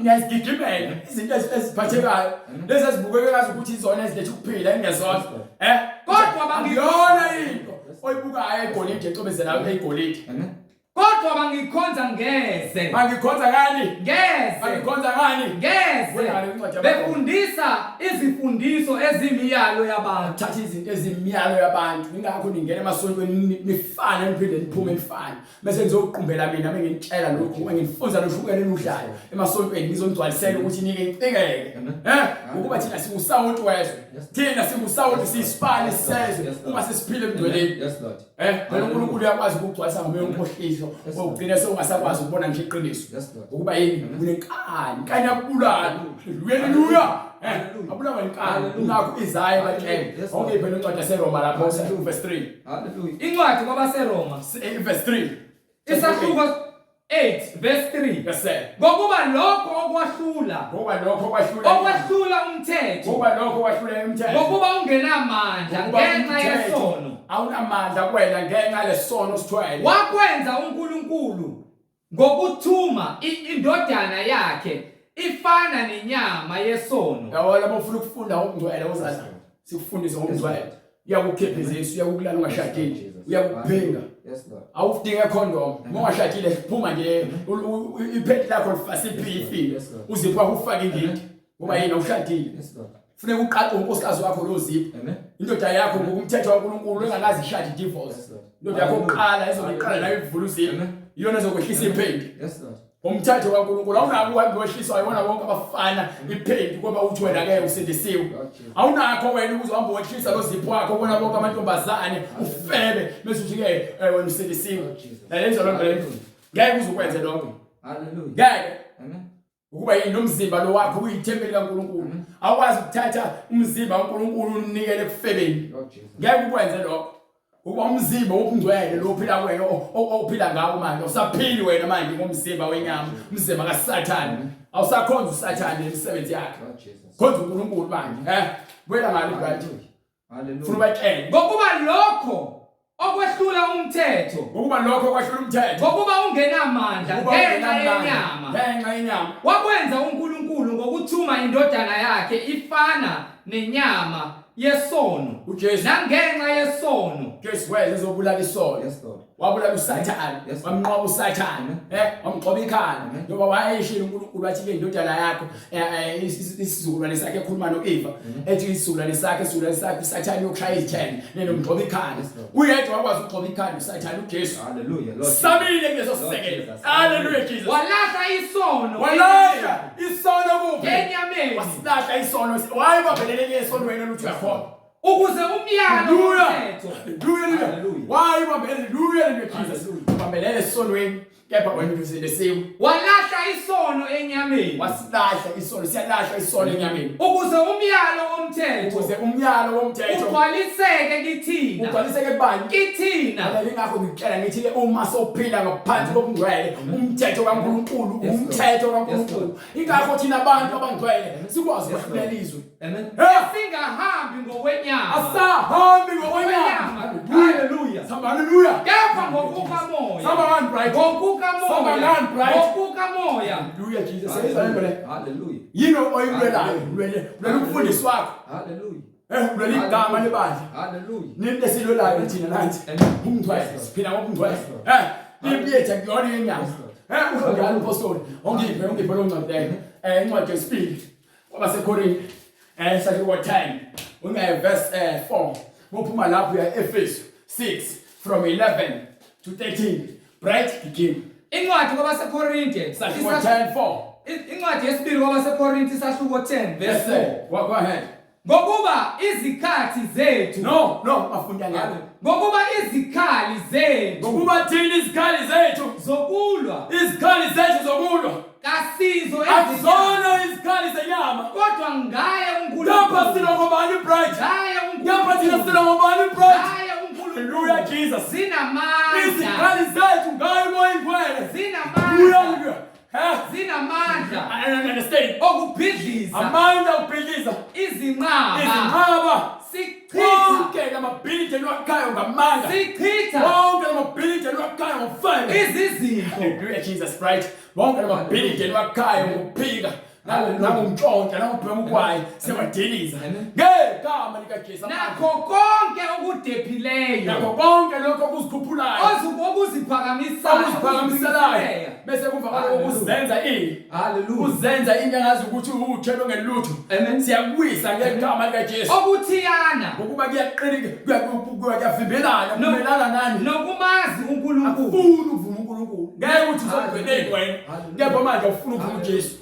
niyazigijimela izinto eziphathekayo lezi ezibukeke ngazi ukuthi izona eziletha ukuphila engezona eh Kodwa akuyona into oyibukayo egolide ecobezelayo eyigolide Amen kodwa bangikhonza ngeze bangikhonza ngani ngeze bangikhonza ngani ngeze Wena incwadi yabaRoma. befundisa izifundiso ezimiyalo yabantu thatha izinto ezimiyalo yabantu ingakho ningena emasontweni nifane niphinde niphume nifane bese nizoqumbela mina menginitshela lokhu enginifunza noshukela enudlayo emasontweni ngizonigcwalisela ukuthi nike nicikeke eh ukuba thina singusawoti wezwe thina singusawoti siyisipani sezwe uma sesiphile emngcweleni Yes Lord eh phela uNkulunkulu uyakwazi ukugcwalisa ngomoya womkhohliso ogcina sewungasakwazi ukubona ngisho iqiniso Yes, Lord. ukuba yini unenkani inkani yakubulala haleluya eh abulawa inkani Hallelujah. ingakho Isaya batshela Yes, Lord. awungiphe incwadi yaseRoma lapho verse 3 Hallelujah incwadi kwabaseRoma verse 3 isahluko 8 verse 3 yes sir ngokuba lokho okwahlula ngoba lokho kwahlula okwahlula umthetho ngoba lokho kwahlula umthetho ngokuba ungenamandla Ngokuba ngenxa umthetho yesono awunamandla kuwena ngenxa lesono osithwele wakwenza uNkulunkulu Ngokuthuma indodana yakhe ifana nenyama yesono. Yabona uma ufuna ukufunda ngokungcwele uzazi sikufundise ngokungcwele. Uyakukhipha izisu, uyakukulala ungashadile, uyakuphinga. Awudinge condom, uma ungashadile phuma nje iphenti lakho lifase iphi uziphu wakho ufake ingidi. Ngoba yena ushadile. Funeka uqaqe unkosikazi wakho lo zipho. Indoda yakho ngokumthetho kaNkulunkulu engakazi ishade divorce. Indoda yakho oqala izokuqala nayo ivula uzipho. Iyona ezokwehlisa iphenti. Ngomthetho kaNkulunkulu awunako uhambe wehliswa yona wonke abafana iphenti ngoba uthi wena ke usindisiwe. Awunakho wena ukuze uhambe wehlisa lo zipho wakho bona bonke amantombazane ufebe bese uthi ke eh, wena usindisiwe. Lalenza lo nto leyo. Ngeke uzukwenze lokho. Hallelujah. Ngeke. Amen. Ukuba yini nomzimba lo wakho uyithempeli kaNkulunkulu. Awukwazi ukuthatha umzimba kaNkulunkulu unikele ekufebeni. Ngeke ukwenze lokho. Ukuba umzimba wobungcwele lo ophila kuwena ophila ngawo manje usaphili wena manje ngomzimba wenyama, umzimba kaSathane. Awusakhonza uSathane nemisebenzi yakhe. Khonza uNkulunkulu manje. Eh, buyela ngale bright. Hallelujah. Funa ubatshele. Ngokuba lokho okwehlula umthetho. Ngokuba lokho okwehlula umthetho. Ngokuba ungenamandla ngenxa yenyama. Ngenxa yenyama. Wakwenza uNkulunkulu ngokuthuma indodana yakhe ifana nenyama yesono. UJesu. Nangenxa yesono. Jesu weza ezobulala isono. Yes Lord. Wabulala uSathane, wamnqoba uSathane, eh wamgxoba ikhanda njengoba wayeshilo uNkulunkulu wathi ke indodana yakho eh, eh, isizukulwane sakhe ekhuluma noEva ethi isizukulwane sakhe isizukulwane sakhe uSathane uyokushaya izithende nenomgxoba ikhanda. Uyedwa wakwazi ukugxoba ikhanda uSathane uJesu. Hallelujah. Lord. Samile kuleso sisekelo. Hallelujah Jesus. Walahla isono. Walahla isono kuphi? Enyameni. Wasilahla isono. Wayebambelele esonweni oluthi uyakhona. Ukuze umyalo womthetho. Hallelujah. Why ubambelele? Hallelujah Jesus. Ubambelele esonweni kepha wena usindisiwe. Walahla isono enyameni. Wasilahla isono, siyalahla isono enyameni. Ukuze umyalo womthetho. Ukuze umyalo womthetho ugcwaliseke kithina. Ugcwaliseke kubani? Kithina. Lalela ingakho ngikutshela ngithi ke uma sophila ngaphansi kobungcwele, umthetho kaNkulunkulu, umthetho kaNkulunkulu. Ingakho thina abantu abangcwele sikwazi ukwahlulela izwe. Amen. Singahambi ngokwenyama. Asahambi ngokwenyama. Hallelujah. Samba hallelujah. Kepha ngokukamoya. Samba ngani bright. Ngokukamoya. Samba ngani bright. Ngokukamoya. Hallelujah Jesus. Seyizwa lento le. Hallelujah. Yini oyilwelayo? Ulwele ulwele umfundisi wakho. Hallelujah. Eh ulwele igama lebandla. Hallelujah. Nento esilwelayo thina nathi. Umngcwele siphila ngobungcwele. Eh impi yethu akuyona yenyama. Eh usho njalo umpostoli. Ongiphe ongiphe lo ncwadi leyo. Eh incwadi yesibili. KwabaseKorinte eh sahluko 10 ungaye verse 4 eh, muphuma lapho uya Efesu 6 from 11 to 13 bright begin Incwadi kwabaseKorinte sahluko 10 4 Incwadi yesibili kwabaseKorinte isahluko 10 verse 4 Go, go ahead Ngokuba izikhathi zethu No no bafunda ngalo Ngokuba izikhali zethu Ngokuba thina izikhali zethu zokulwa izikhali zethu zokulwa kasizo Akuzona izikhali zenyama kodwa ngaye uNkulunkulu Lapha silo ngobani bright ngaye Lapha thina uNkulunkulu silo ngobani bright ngaye uNkulunkulu Hallelujah Jesus zinamandla Izikhali zethu ngaye uMoya oyiNgcwele zinamandla Hallelujah Eh? Zinamandla. I don't understand. Okubhidliza. Amandla okubhidliza. Izinqaba. Izinqaba. Sichitha. Wonke lamabhilidi enwakhayo ngamanga. Sichitha. Wonke lamabhilidi enwakhayo ngokufana. Izizinto. Hallelujah Jesus right. Wonke lamabhilidi enwakhayo ngokuphika. Nangomntshontsha nangobhema ugwayi siyawadiliza ngegama likaJesu. Nakho konke okudephileyo. Nakho konke lokho okuzikhuphulayo. Okuziphakamisayo. Okuziphakamiselayo. Bese kumva kwalokho kuzenza ini. Hallelujah. Uzenza into engazi ukuthi uthelo ngelutho. Amen. Siyakuwisa ngegama likaJesu. Okuthiyana. Ngokuba kuyaqina kuyavimbelana kumelana nani. Nokumazi uNkulunkulu. Akufuni ukuvuma uNkulunkulu. Ngeke uthi uzogcineni wena. Kepha manje awufuni ukuvuma uJesu.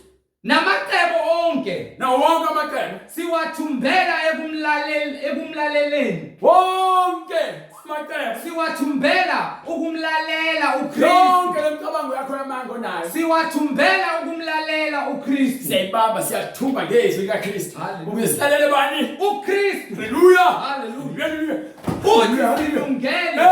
Namacebo onke. Nawo wonke amacebo. Siwathumbela ekumlalel ekumlaleleni. Wonke amacebo. Siwathumbela ukumlalela uKristu. Yonke lemicabango yakho yamanga onayo. Siwathumbela ukumlalela uKristu. Siyayibamba siyathumba ngezwi likaKristu. Hallelujah. Ukuze silalele bani? UKristu. Hallelujah. Hallelujah. Hallelujah. Futhi silungele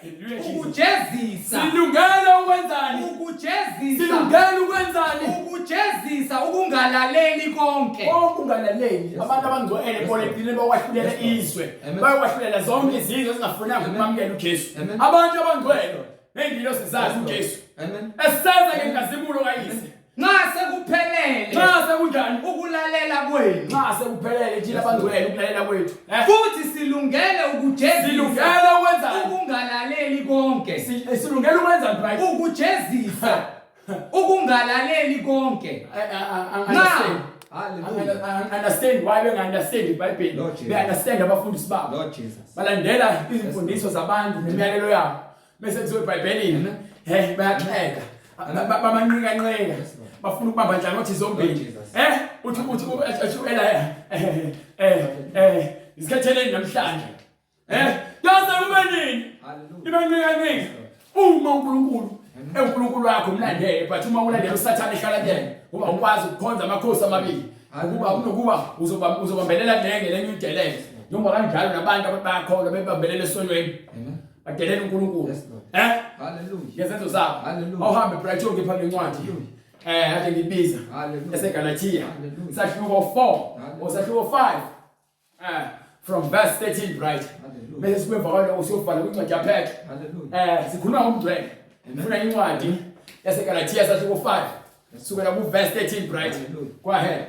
Eh. Ukujezisa. Silungele ukwenzani? Ukujezisa. Silungele ukwenzani? Ukujezisa ukungalaleli konke. Konke ungalaleli. Abantu abangcwele bona ekugcineni bakwahlulela izwe. Bayokwahlulela zonke izizwe ezingafunanga ukumamukela uJesu. Abantu abangcwele. Nengilosi zakhe uJesu. Amen. Eseza ngenkazimulo kayise. Nxa sekuphelele. Nxa sekunjani? Ukulalela kwenu. Nxa sekuphelele thina abangcwele ukulalela kwethu. Eh? Futhi silungele ukujezisa. Silungele ukwenza ukungalaleli konke. Eh, silungele ukwenza right. Ukujezisa ukungalaleli konke. Nxa Hallelujah. Understand why benga understand iBhayibheli. Be understand abafundisi babo. Lord Jesus. Balandela izimfundiso zabantu nemiyalelo yabo. Bese kuziwe eBhayibhelini. He bayaxheka. Bamanqika nqika. Bafuna ukubamba nhlangothi zombili. Eh uthi uthi uthi ela eh eh eh isikhatheleni namhlanje. Eh yaze kube nini? Ibanqika nqika. Uma uNkulunkulu eNkulunkulu wakho umlandele but uma ulandela uSathane ehlala kuyena ngoba ukwazi ukukhonza amakhosi amabili ukuba kunokuba uzobambelela nenge lenye udelele njengoba kanjalo nabantu abayakholwa bebambelela esonweni badelela uNkulunkulu eh haleluya ngezenzo zabo awuhambe Brighton ngipha lencwadi eh ade ngibiza eseGalatia sahluko 4 or sahluko 5 eh from verse 13 right bese sikwemva kwaloko siyobhala kwincwadi yaPetro eh sikhuluma ngomgcwele ngifuna incwadi yaseGalatia sahluko 5 sukela ku verse 13 right go ahead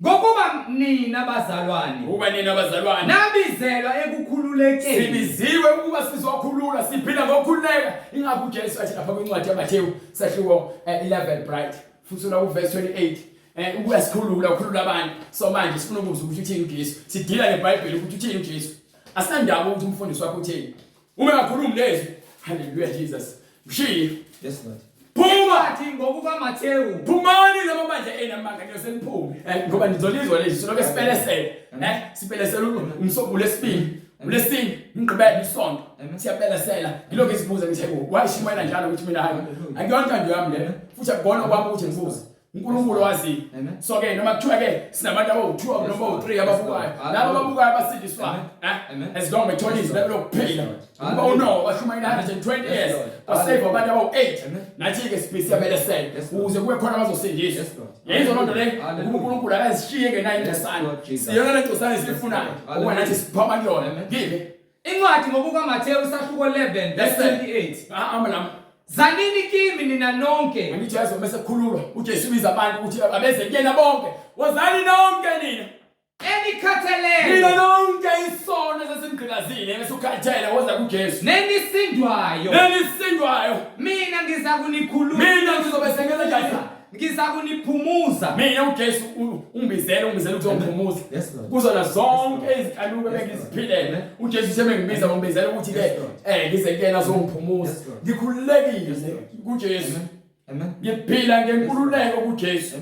Ngokuba nina bazalwane, Ngokuba nina bazalwane nabizelwa ekukhululekeni. Sibiziwe ukuba sizokhulula, siphila ngokukhululeka. Ingakho uJesu athi lapha kwincwadi yaMathewu sahluko 11 eh, bright futhi la kuverse 28 eh ukuya sikhulula ukhulula abantu. So manje sifuna ukuzwa ukuthi uthini uJesu. Sidila ngeBhayibheli ukuthi uthini uJesu. Asinandaba ukuthi umfundisi wakho uthini. Uma engakhulumi lezwi, haleluya Jesus. Mshiye. Yes Lord. Phuma Athi ngokuka Mathewu. Phumani labo bandla enamanga niyoseniphume. Eh ngoba nizolizwa lezi siloke sipelesele. Eh sipelesele umsobo lesibili. Ulesine ngigqibela isonto. Siyapelesela. Ngilokhu isibuza ngithi why shimayela njalo ukuthi mina hayi. Akuyona intando yami le. Futhi akubona kwami ukuthi ngibuze. uNkulunkulu waziyo. So ke noma kuthiwa ke sinabantu abawu-2 noma abawu-3 ababukayo. Labo ababukayo basindiswa. Eh? As long bethola izwi lokuphila. Ukuba uNowa washumayela 120 years, wasave abantu abawu-8. Nathi ke sibhisi yabelesela ukuze kube khona abazosindiswa. Yayizwa loo nto leyo ukuba uNkulunkulu akazishiye ngenayo ingcosana. Siyona le ngcosana esiyifunayo. Ukuba nathi siphuma kuyona. Ngiphi? Incwadi ngokukaMathewu isahluko 11 verse 28. Ah, hamba nami. Zanini kimi nina nonke. Angithi yazi uma sekukhululwa uJesu ubiza abantu ukuthi abeze kuyena bonke. Wozani nonke nina. Enikhatheleyo. Nina nonke isono esesimgqilazile esukhathele woza kuJesu. Nenisindwayo. Nenisindwayo. Mina ngizakunikhulula. Mina ngizobe sengenza njani? Ngizakuniphumuza. Mina uJesu ungibizele ungibizele ukuzongiphumuza. Kuzona zonke izinkanuko ebengiziphilele. UJesu sebengibiza ngibizela ukuthi ke eh ngize kuyena azongiphumuza. Ngikhululekile kuJesu. Amen. Ngiphila ngenkululeko kuJesu.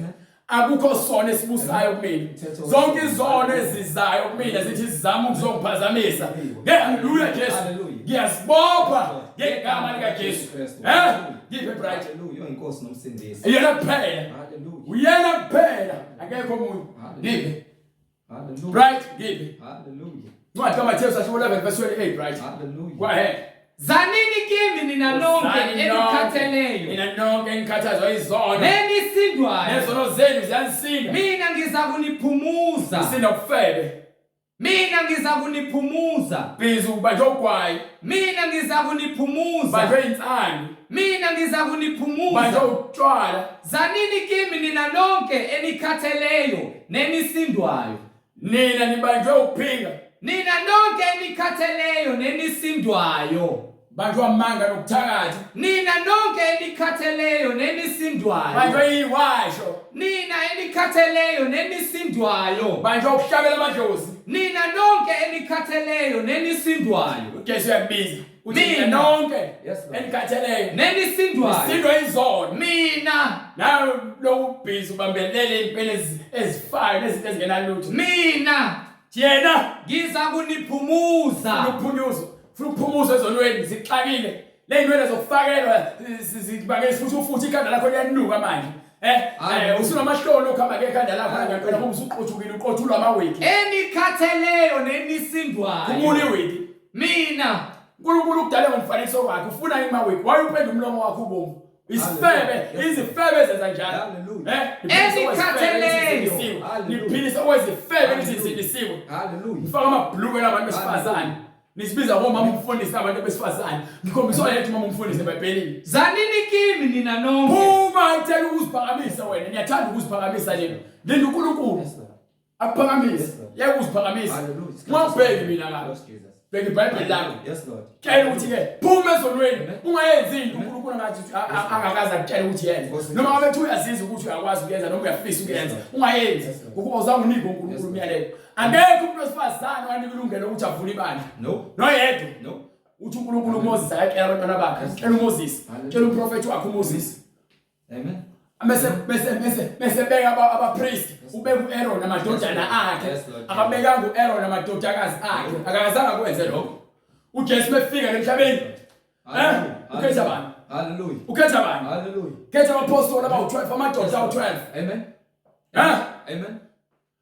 Akukho sono esibusayo kumina. Zonke izono ezizayo kumina zithi zizama ukuzongiphazamisa. Haleluya Jesu. Ngiyazibopha ngegama likaJesu. Eh? Ngiphe bright. Haleluya inkosi nomsindisi. Yena kuphela. Haleluya. Uyena kuphela. Akekho omunye. Ngiphe. Haleluya. Bright ngiphe. Haleluya. Incwadi kaMathewu sahluko 11 verse 28 bright. Haleluya. Go ahead. Zanini kimi nina nonke Wozani nonke, enikhatheleyo Nina nonke enikhathazwa izono. nenisindwayo, Nezono zenu ziyansinda. mina ngizakuniphumuza. Usinda kufebe. Mina ngizakuniphumuza. Busy ubanjwe ugwayi. Mina ngizakuniphumuza. Ubanjwe insangu. Mina ngizakuniphumuza. Ubanjwe utshwala. Zanini kimi nina nonke enikhatheleyo nenisindwayo. Nina nibanjwe ukuphinga. Nina nonke enikhatheleyo nenisindwayo. Banjwe amanga nokuthakatha. Nina nonke enikhatheleyo nenisindwayo. Banjwe iwasho. Nina enikhatheleyo nenisindwayo. Banjwe ukuhlabela amadlozi. Nina nonke enikhatheleyo nenisindwayo. uJesu uyakubiza. Uthi Mina. nina nonke Yes, Lord. enikhatheleyo Nenisindwayo. nisindwa izono. Mina Nawe lokhu busy ubambelele impela ezifayo nezinto ezingenalutho. Mina Yena ngiza kuniphumuza. Ukuphunyuzwa, funa ukuphumuzwa ezonweni zixakile. Lezinwele zokufakelwa zibangela futhi futhi ikhanda lakho liyanuka manje. Eh, eh usunamahloni ukuhamba ngekhanda lakho ngempela ngoba usuqothukile uqothulwa amawigi. Enikhatheleyo nenisindwayo. Khumula iwigi. Mina uNkulunkulu ukudale ngomfanekiso wakhe ufuna imawigi. Why upenda umlomo wakho ubomvu? Isifebe, izifebe ezenza njalo. Hallelujah. Eh, Enikhatheleyo. niphilisa okwezifebe nizisindisiwe. Hallelujah. Ngifaka amabhuluku labantu besifazane. Nisibiza ngomama umfundisi abantu besifazane. Ngikhombisa oyedwa umama umfundisi eBhayibhelini. Zanini kimi nina nonke. Phuma ithela ukuziphakamisa wena. Niyathanda ukuziphakamisa nina. Linda uNkulunkulu. Akuphakamise. Yeke uziphakamisa. Ungabheki mina ngalo. Bheka iBhayibheli lakho. Yes Lord. Tshela ukuthi ke phuma ezonweni ungayenzi into uNkulunkulu angathi angakaze akutshele ukuthi yenze. Noma ngabe uthi uyazizwa ukuthi uyakwazi ukuyenza noma uyafisa ukuyenza, ungayenzi ngokuba uzange unike uNkulunkulu umyalelo. Akekho umuntu wesifazane owanika ilungelo ukuthi avule ibandla. No. Noyedwa. No. Uthi uNkulunkulu uMoses akatshela abantwana bakhe, tshela uMoses, tshela umprofethi wakhe uMoses. Amen. Bese bese bese bese beka abapriest, ubeka uAaron namadodana akhe. Akabekanga uAaron namadodakazi akhe. Akazange akwenze lokho. UJesu befika emhlabeni. Eh? Ukhetha bani? Hallelujah. Ukhetha bani? Hallelujah. Khetha abapostoli abawu12, amadoda awu12. Amen. Eh? Amen.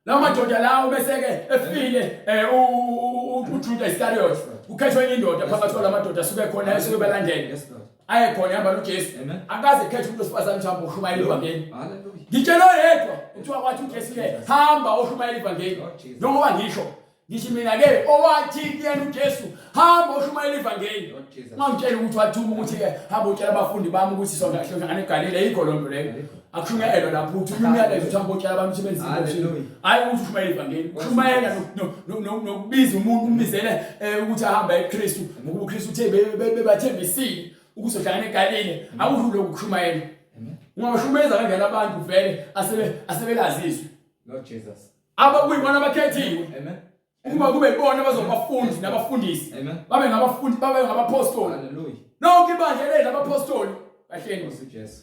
Lawo madoda lawo bese-ke efile um uJuda Iscariot kukhethwa enye indoda phakathi kwala madoda asuke khona esuke balandele aye khona ehamba noJesu akaze khethe umuntu wesifazane ukuthi hamba ushumayela ivangeli ngitshela oyedwa kuthiwa kwathi uJesu-ke hamba oshumayela ivangeli njengoba ngisho Ngithi mina ke owathi kuyena uJesu hamba ushumayela ivangeli. Ungangitshela ukuthi wathuma ukuthi ke hamba utshela abafundi bami ukuthi sonke sihlangana eGalile ayikho lonto leyo. Akushunyayelwa lapho uthi umyalezo ukuthi hamba utshela abantu ukuthi benze into. Hayi ukuthi ushumayela ivangeli. Ushumayela nokubiza umuntu umbizele eh, ukuthi ahambe eKristu ngokuba uKristu uthe bebathembisile ukuzohlangana eGalile. Akusho lokhu kushumayela. Ungabashumayeza kanjani abantu vele asebe asebelazizwe. Lord Jesus. Abakuyibona abakhethiwe. Amen. Ukuba kube ibona abazobafundi nabafundisi. Amen. Babe ngabafundi, babe ngabapostoli. Hallelujah. Lonke ibandla leli labapostoli. Kahleni. Nkosi Jesu.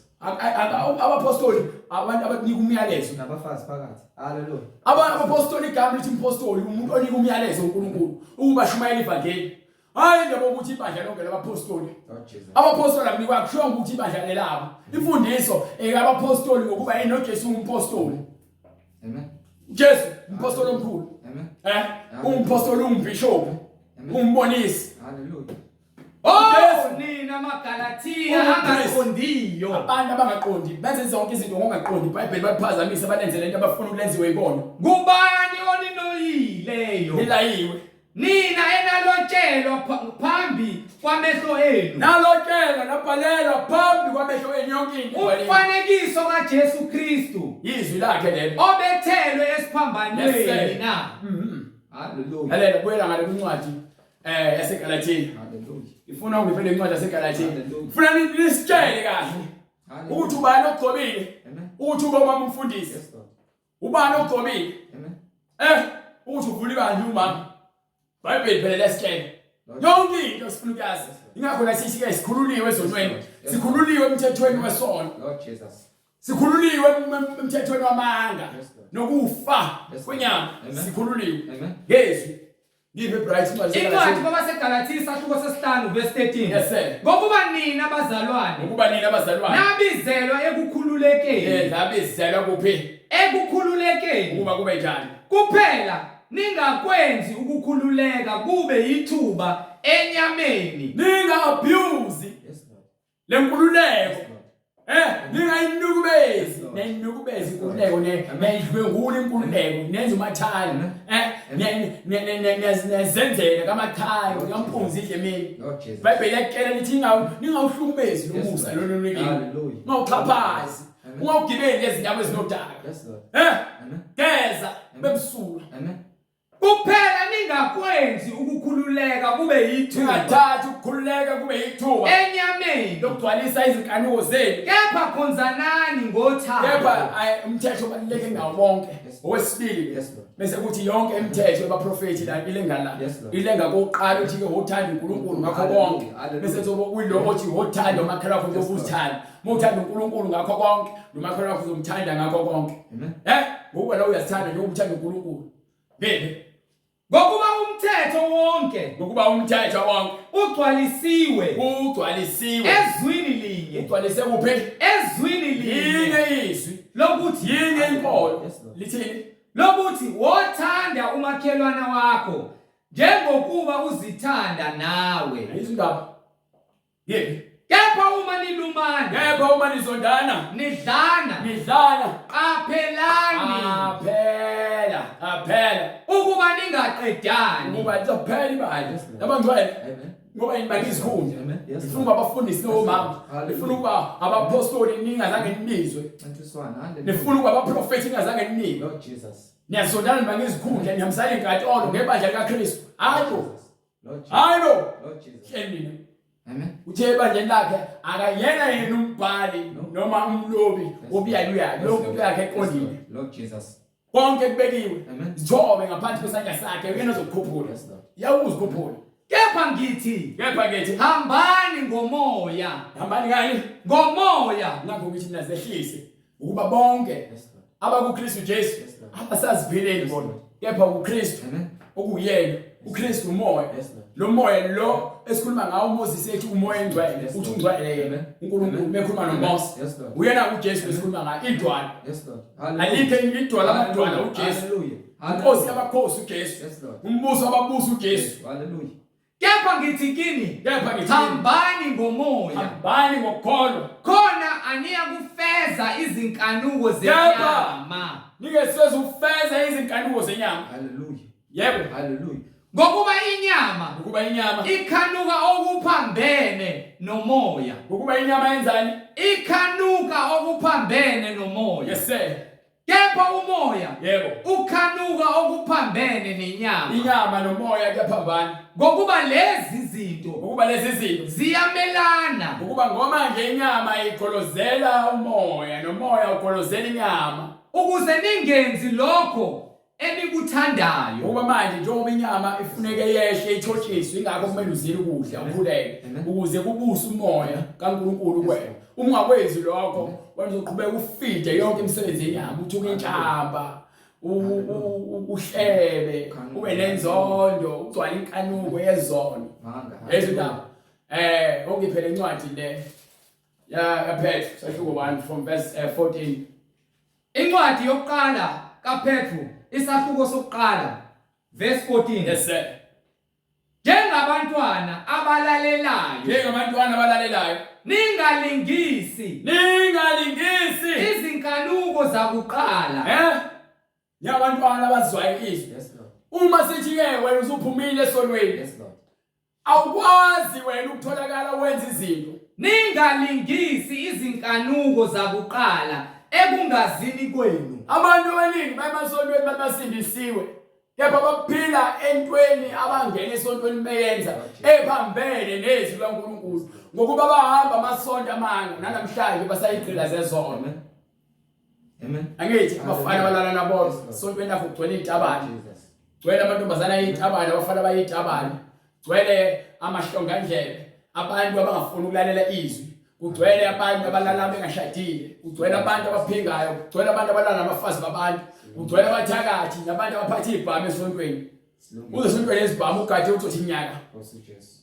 Abapostoli abantu abanika umyalezo. Nabafazi phakathi. Hallelujah. Abapostoli igama lithi umpostoli umuntu onika umyalezo uNkulunkulu ukuba shumayela ivangeli. Hayi indaba ukuthi ibandla lonke labapostoli. Abapostoli akunikwa kusho ukuthi ibandla lelabo. Imfundiso eyabapostoli ngokuba yena noJesu umpostoli. Amen. Jesu umpostoli omkhulu. Amen. Eh? Umpostoli ungumbishop. Umbonisi. Hallelujah. Oh, nina maGalathiya angaqondiyo. Abantu abangaqondi benze zonke izinto ngokungaqondi. IBhayibheli baliphazamisa balenze lento abafuna ukulenziwe ibona. Ngubani oninoyileyo? Nilayiwe. Nina enalotshelwa phambi kwamehlo enu. Nalotshelwa nabhalelwa phambi kwamehlo enu yonke into. Umfanekiso kaJesu Kristu. Izwi lakhe lelo. Obethelwe esiphambanweni na. Mhm. Hallelujah. Lalela buyela ngale kwincwadi eh yaseGalathiya. Hallelujah. Ifuna ungiphe le ncwadi yaseGalathiya. Ifuna nisitshele kahle ukuthi ubani ogcobile. Ukuthi ube umama umfundisi. Ubani ogcobile? Amen. Eh, ukuthi uvula ibandla umama. Bhayibheli phela lesitshela. Yonke into sifuna ukuyazi. Ingakho la sithi ke sikhululiwe ezonweni. Sikhululiwe emthethweni wesono. Lord Jesus. Sikhululiwe emthethweni wamanga nokufa kwenyama. Sikhululiwe. Ngezwi Ngiphe bright incwadi Incwadi kwabaseGalathiya isahluko sesihlanu verse 13. Yes sir. Ngokuba nina bazalwane, Ngokuba nina bazalwane nabizelwa ekukhululekeni. Eh nabizelwa kuphi? Ekukhululekeni. Ukuba kube njani? Kuphela ningakwenzi ukukhululeka kube yithuba enyameni. Ninga abuse. Yes Lord. Lenkululeko. Eh, ningayinukubezi, nayinukubezi inkululeko ne nayidlwengula inkululeko, nenza umathanda. Eh, niyazenzela kamathanda, uyampunza idle emini. IBhayibheli liyakutshela lithi ningawuhlukumezi lo musa lo lolekile. Ungawuxhaphazi, ungawugibeli ngezinyawo ezinodaka. Eh, geza bemsulwa. Amen. Kuphela ningakwenzi ukukhululeka kube yithuba. Ningathathi ukukhululeka kube yithuba. Enyameni. Lokugcwalisa izinkanuko zenu. Kepha khonzanani ngothando. Kepha umthetho ubaluleke ngawo wonke. Owesibili. Bese kuthi yonke imithetho yabaprofethi la ilenga la. Ilenga kokuqala uthi ke wothanda uNkulunkulu ngakho konke. Bese kuzoba kuyiloko othi wothanda umakhelwane wakho njengoba uzithanda. Uma uthanda uNkulunkulu ngakho konke, nomakhelwane wakho uzomthanda ngakho konke. Eh? Ngokuba la uyazithanda njengoba uthanda uNkulunkulu. Bebe. Ngokuba umthetho wonke ngokuba umthetho wonke ugcwalisiwe ugcwalisiwe ezwini linye ugcwalise kuphi ezwini linye yinye izwi lokuthi yinye inkolo lithini lokuthi wothanda umakhelwana wakho njengokuba uzithanda nawe izindaba Yebo. Kepha uma nilumana, Kepha uma nizondana, nidlana, nidlana, qaphelani. Qaphela. Aphela. Ukuba ningaqedani. Ukuba lizophela ibandla. Labangcwele. Amen. Ngoba yini izikhundla. Amen. Yes. Nifuna ukuba abafundisi nomama. Hallelujah. Nifuna ukuba abapostoli ningazange nibizwe. Ncintiswana. Hallelujah. Nifuna ukuba abaprofethi ningazange ninikwe. Lord Jesus. Niyazondana nibanga izikhundla nihambisana inkantolo ngebandla likaKristu. Hayi bo. Lord Jesus. Hayi bo. Lord Jesus. Hleli nina. Amen. Uthe ebandleni lakhe akayena yena umbhali noma umlobi wobuyaluyalu. Lonke into yakhe eqondile. Lord. Lord Jesus. Konke kubekiwe. Amen. Zithobe ngaphansi kwesandla sakhe uyena ozokukhuphula. Yes, Lord. Yawuzikhuphula. Kepha ngithi Kepha ngithi hambani ngomoya. hambani ngani? Ngomoya. Nakho ngithi mina zehlise ukuba bonke Yes, Lord. abakuKristu Jesu Yes, Lord. abasaziphileli bona kepha uKristu Amen. okuyena uKristu umoya Yes, Lord. lo moya lo esikhuluma ngawo uMoses ethi umoya engcwele Yes, uthi Lord. ungcwele yena Amen. uNkulunkulu Amen. mekhuluma Amen. noMose Yes, Lord. uyena uJesu esikhuluma ngaye idwala Yes, Lord. alikho elinye idwala amadwala uJesu Hallelujah. inkosi yamakhosi uJesu Yes, Lord. umbuso wababusi uJesu Hallelujah. Kepha ngithi kini kepha ngithi hambani ngomoya hambani ngokukholwa khona aniya kufeza izinkanuko Kepha- zenyama. ningeseze ufeza izinkanuko zenyama Hallelujah. yebo Hallelujah. Ngokuba inyama ukuba inyama ikhanuka okuphambene nomoya. ukuba inyama yenzani Ikhanuka okuphambene nomoya. yes sir Kepha umoya yebo ukhanuka okuphambene nenyama. inyama nomoya kuyaphambana Ngokuba lezi zinto ukuba lezi zinto ziyamelana ukuba ngoma nje inyama igolozela umoya nomoya ugolozela inyama ukuze ningenzi lokho enikuthandayo. ukuba manje njengoba inyama ifuneke yehle ithotshiswe ingakho kumele uzile ukudla ukhuleke Amen. ukuze kubuse umoya kaNkuluNkulu kuwena uma ungakwenzi lokho wena uzoqhubeka ufide yonke imisebenzi yenyama uthuke inhlamba uhlebe ube nenzondo ugcwale inkanuko yezono Manga. Yezu indaba. Ongiphe lencwadi le ya yaPetru sahluko 1 from verse 14. Incwadi yokuqala kaPetru isahluko sokuqala verse 14. Yes sir. Njengabantwana abalalelayo Njengabantwana abalalelayo, ningalingisi ningalingisi izinkanuko zakuqala. eh njengabantwana abazwayo izwi. Yes Lord. Uma sithi ke wena usuphumile esonweni, Yes Lord. awukwazi wena ukutholakala wenza izinto. Ningalingisi izinkanuko zakuqala ekungazini kwenu. Abantu abaningi bayemasontweni bathi basindisiwe. Kepha baphila entweni abangena esontweni beyenza ephambene nezwi likaNkulunkulu ngokuba bahamba amasonto amanga nanamhlanje basayigqila zezono. Amen. Amen. Angithi abafana balala nabo Yes, Lord. sontweni lakho kugcwele iy'tabane Jesus. gcwele amantombazane ayitabane abafana abayitabane gcwele amahlongandlebe abantu abangafuni ukulalela izwi kugcwele abantu abalala bengashadile kugcwele abantu abaphingayo kugcwele abantu abalala nabafazi babantu kugcwele abathakathi nabantu abaphatha izibhamu esontweni Silungile. uze esontweni ezibhamu ugade uzothi nyaka Nkosi Jesu.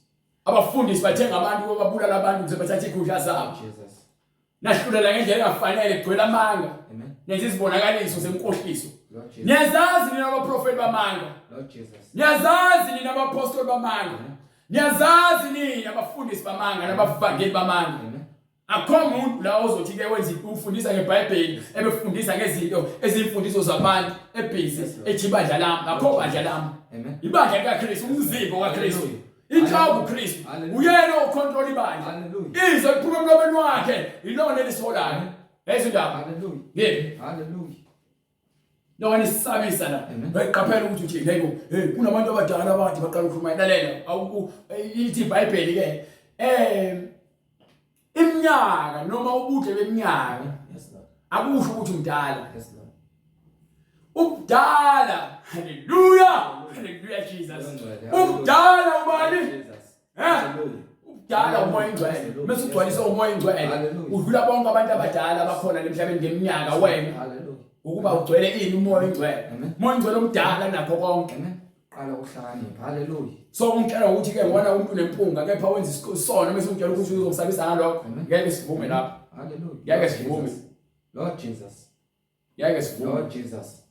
abafundisi bathenga abantu babulala abantu ukuze bathathe ikhundla zabo Jesus. nahlulela ngendlela engafanele kugcwele amanga Amen. nenza izibonakaliso zenkohliso Lord Jesus. niyazazi nina abaprofeti bamanga Lord Jesus. niyazazi nina abapostoli bamanga niyazazi nina abafundisi bamanga nabavangeli bamanga Amen. akho muntu la ozothi ke wenza ufundisa ngeBhayibheli ebefundisa ngezinto ezimfundiso zabantu ebhizi ethi ibandla lami akho bandla lami Amen. ibandla likaKristu umzimba kaKristu Hallelujah. inhloko uKristu Hallelujah. uyena ocontrol ibandla Hallelujah. izwi liphuma emlomeni wakhe ilona elisiholayo lezo ndaba Hallelujah. ngeke Hallelujah. Noma nisabisa la. Amen. Bayiqaphela ukuthi uthi yebo, hey kunabantu abadala abade baqala ukukhuluma lalela. Awuku ithi iBhayibheli ke iminyaka noma ubude beminyaka Yes Lord. akusho ukuthi umdala. Yes Lord. Ubudala. Hallelujah. Hallelujah Jesus. Ubudala ubani? Jesus. Eh? Hallelujah. Ubudala umoya ingcwele. Mase ugcwalisa umoya ingcwele. Hallelujah. Udlula bonke abantu abadala abakhona emhlabeni ngeminyaka wena. Hallelujah. Ukuba ugcwele ini umoya ingcwele. Amen. Umoya ingcwele omdala nakho konke. Amen. Qala ukuhlakanipha. Hallelujah. So ungitshela ukuthi ke ngibona umuntu nempunga kepha wenza isono bese ungitshela ukuthi uzomsabisa ngalokho. Amen. Ngeke sivume lapho. Hallelujah. Ngeke Lord sivume. Jesus. Lord Jesus. Ngeke sivume. Lord Jesus.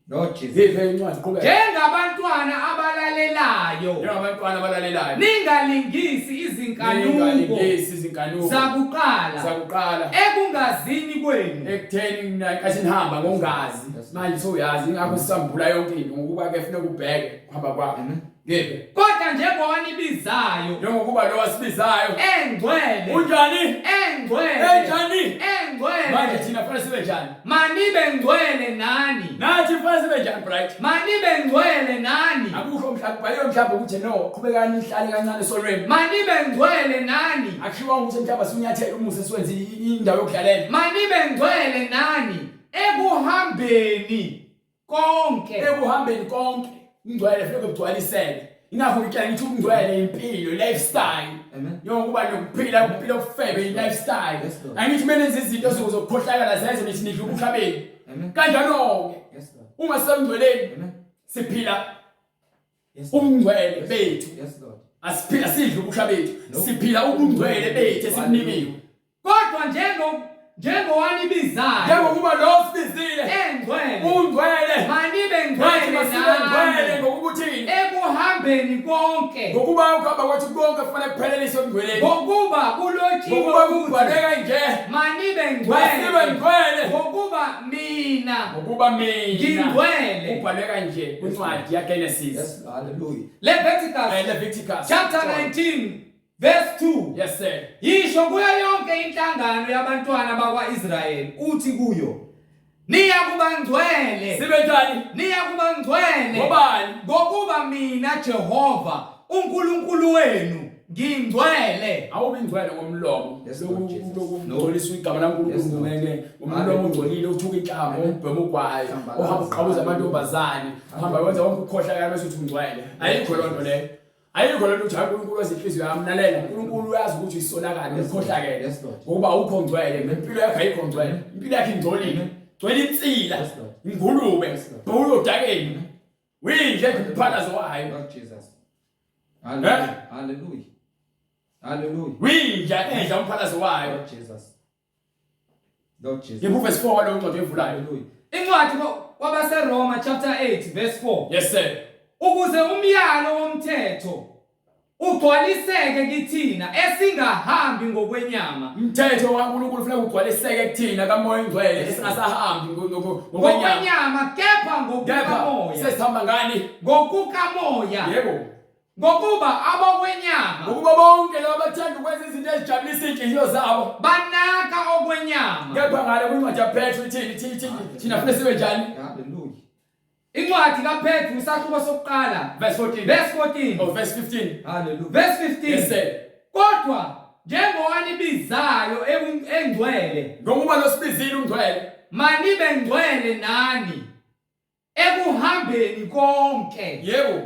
Lord Jesus. Ngiphe incwadi qhubeka. Njengabantwana abalalelayo. Njengabantwana abalalelayo. Ningalingisi izinkanuko. Ningalingisi izinkanuko. Zakuqala. Zakuqala. Ekungazini kwenu. Ekutheni nkathi nihamba ngongazi. Manje sowuyazi ingakho sisambula yonke into ngokuba ke funeka ubheke kuhamba kwakho. Ngeke. Kodwa njengoba nibizayo. Njengokuba lo wasibizayo. Engcwele. Unjani? Engcwele. Enjani? Engcwele. Manje thina kufanele sibe njani? Manibe ngcwele nani. Nathi kufanele sibe njani Bright? Manibe ngcwele nani. Akukho mhlawumbe bhaliwe mhlawumbe ukuthi no qhubekani nihlale kancane esolweni. Manibe ngcwele nani. Akushiwo ukuthi mhlawumbe sinyathele umusa siwenze indawo yokudlalela. Manibe ngcwele nani ekuhambeni konke ekuhambeni konke ingcwele funeka kugcwaliseke ingakho ngitshela ngithi ubungcwele impilo lifestyle njengokuba nokuphila ukuphila okufebe i-lifestyle angithi kumele nenze izinto zokukhohlakala zenze nithi nidla ubuhlabeni kanjalo-ke uma sisengcweleni siphila ubungcwele bethu asiphila sidla ubusha bethu siphila ubungcwele bethu esibunikiwe Kodwa njengo njengowanibizayo njengokuba lo sibizile engcwele ungcwele manibe ngathi ngcwele masibe ngcwele nani ngokukuthini ekuhambeni konke ngokuba ukuhamba kwethu konke kufanele kupheleliswe ebungcweleni ngokuba kulotshiwe ngokuba ukuthi kubhalwe kanje manibe masibe ngcwele ngcwele ngokuba mina ngokuba mina ngingcwele kubhalwe kanje kwincwadi yaGenesis Yes, hallelujah. Leviticus Leviticus chapter 19 verse 2. Yes sir. Yisho kuyo yonke inhlangano yabantwana bakwa-Israyeli uthi kuyo niya kuba ngcwele Sibe njani? niya kuba ngcwele Ngobani? ngokuba mina Jehova uNkulunkulu wenu ngingcwele Awubi ngcwele ngomlomo. Yes, Lord Jesus. Lokungcolisa igama laNkulunkulu Yes, Lord. ngeke ngomlomo ongcolile uthuka inhlamba, umbhema ugwayi, uhamba uqhabuza amantombazane, uhamba wenza wonke ukukhohlakala bese uthi ungcwele. Ayikho loo nto leyo. Ayikho lento ukuthi uNkulunkulu wazi inhliziyo yami lalela uNkulunkulu uyazi ukuthi uyisonakala ukhohlakele ngokuba awukho ngcwele nempilo yakho ayikho ngcwele impilo yakho ingcolile gcwele insila ingulube bhulu odakeni winje umphalazo wayo Lord Jesus Hallelujah Hallelujah Hallelujah winja edla umphalazo wayo Lord Jesus Lord Jesus Yebo verse 4 waleyo ncwadi evulayo Hallelujah Incwadi kwabaseRoma chapter 8 verse 4 Yes sir Ukuze umyalo womthetho ugcwaliseke kithina esingahambi ngokwenyama Umthetho kaNkulunkulu kufuneka ugcwaliseke kuthina kaMoya oNgcwele esingasahambi ngokwenyama ngokwenyama kepha Kepha ngokukamoya sesihamba ngani ngokukamoya Yebo Ngokuba abokwenyama Ngokuba bonke laba bathanda ukwenza izinto ezijabulisa iy'nhliziyo zabo banaka okwenyama. Kepha ngale kwincwadi yaPetru ithini ithini ithini thina funa sibe njani Hallelujah. Incwadi kaPetru isahluko sokuqala verse 14 verse 14. oh verse 15 Hallelujah. Verse 15. Yes sir Kodwa njengowanibizayo engcwele Ngokuba losibizile ungcwele manibe ngcwele nani ekuhambeni konke. Yebo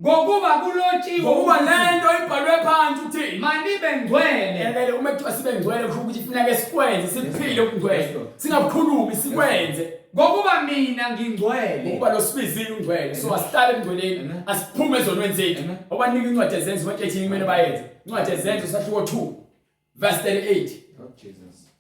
Ngokuba kulotshiwe Ngokuba ukuthi, lento ibhalwe phansi ukuthini manibe ngcwele. Lele uma kuthiwa sibe ngcwele kusho ukuthi kufuneka sikwenze siphile ukungcwele Yes, Lord. singakukhulumi sikwenze Ngokuba mina ngingcwele. ngokuba losibizile ungcwele so asihlale ebungcweleni Amen. asiphume ezonweni zethu Amen. obanika incwadi ezenzo batshethini kumele bayenze incwadi ezenzo sahluko 2 verse 38 Lord Jesus.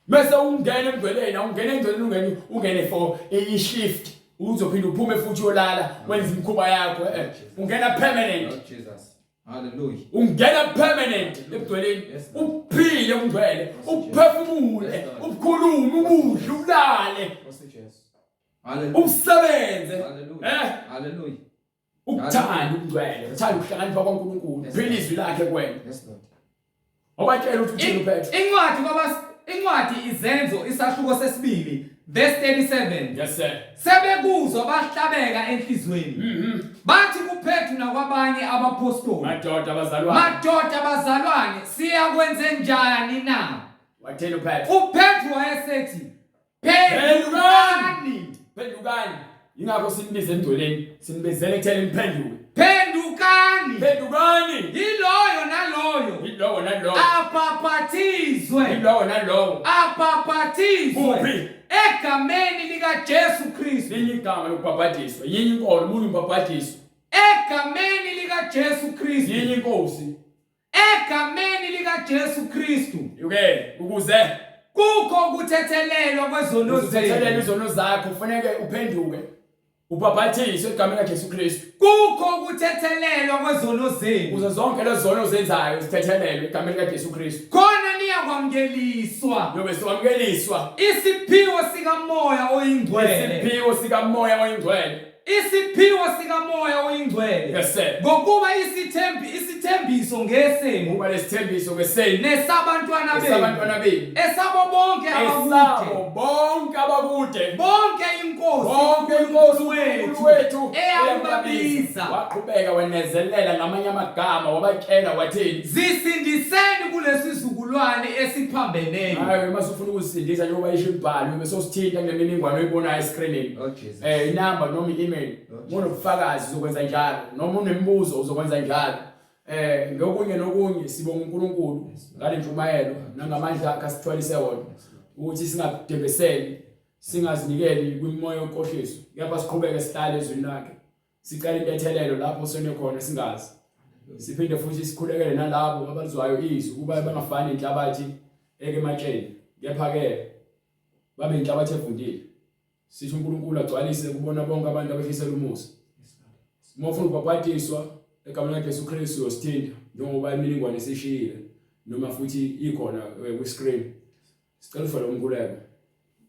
Mese ungena emngcweleni, awungena engcweleni ungene ungene for i-shift. Uzophinde uphume futhi uyolala wenze imikhuba yakho. Eh, ungena permanent. Lord Jesus. Hallelujah. Ungena permanent ebugcweleni. Uphile ungcwele, uphefumule, ukhulume, ubudle, ulale. Hallelujah. Usebenze. Hallelujah. Eh? Hallelujah. Ukuthanda ubungcwele, uthanda ukuhlakanipha kwaNkulunkulu, phila izwi lakhe kuwena. Yes Lord. Wabatshela ukuthi uthini uPetru. Incwadi kwabas incwadi izenzo isahluko sesibili verse 37. Yes sir. Sebekuzwa bahlabeka enhlizweni. Mhm. Bathi kuPetru nakwabanye abapostoli. Madoda abazalwane. Madoda bazalwane siyakwenze njani na? Wathini uPetru? UPetru wayesethi Phendukani! Phendukani! Ingakho sinibize emngcweleni, sinibizele ekutheni niphenduke. Phendukani! Phendukani! Yiloyo naloyo. Yilowo nalowo. Abhaphathizwe. Yilowo nalowo. Abhaphathizwe. Kuphi? Egameni likaJesu Kristu. Linye igama lokubhabhadiswa, yinye inkolo, munye umbhabhadiso. Egameni likaJesu Kristu. Yinye inkosi. Egameni likaJesu Kristu. Okay, ukuze kukho ukuthethelelwa kwezono uthethelele zenu. izono zakho kufanele uphenduke. Ubhabhathiswe egameni likaJesu Kristu. Kukho ukuthethelelwa kwezono zenu. Ukuze zonke lezo zono ozenzayo zithethelelwe egameni likaJesu Kristu. Khona niyakwamukeliswa. Yobe siwamukeliswa. Isiphiwo sikaMoya oyiNgcwele. Isiphiwo sikaMoya oyiNgcwele. Isiphiwo sikaMoya oyiNgcwele. Yes sir. Ngokuba isithembi isithembiso ngesenu. Ngokuba lesithembiso ngesenu. Nesabantwana benu. Nesabantwana benu. Esabo bonke abakude. Esabo bonke abakude. Bonke inkosi. Bonke inkosi uNkulunkulu wethu eyakubabiza. Waqhubeka wenezelela ngamanye amagama wabatshela wathini? Zisindiseni kulesizukulwane esiphambeneyo. Hayi uma usufuna ukuzisindisa njengoba isho imibhalo bese usithinta kule mininingwane oyibonayo escreenini. Oh Jesus. Eh inamba noma i-email. Oh, Unobufakazi uzokwenza njalo noma unemibuzo uzokwenza njalo. Eh ngokunye nokunye sibonga uNkulunkulu ngale ntshumayelo nangamandla akhe asithwalise wona ukuthi singadebeseli singazinikeli kwimoya yokohliso kepha siqhubeke sihlale ezwini lakhe sicela intethelelo lapho sone khona singazi siphinde futhi sikhulekele nalabo abalizwayo izwi ukuba bangafani inhlabathi eke ematsheni kepha ke babe inhlabathi evundile sithi uNkulunkulu agcwalise kubona bonke abantu abehlisela umusa uma ufuna ukubhabhadiswa egameni likaJesu Kristu uyosithinta njengoba imininingwane isishiyile noma futhi ikhona eh, kwi-screen sicela ufele umkhuleko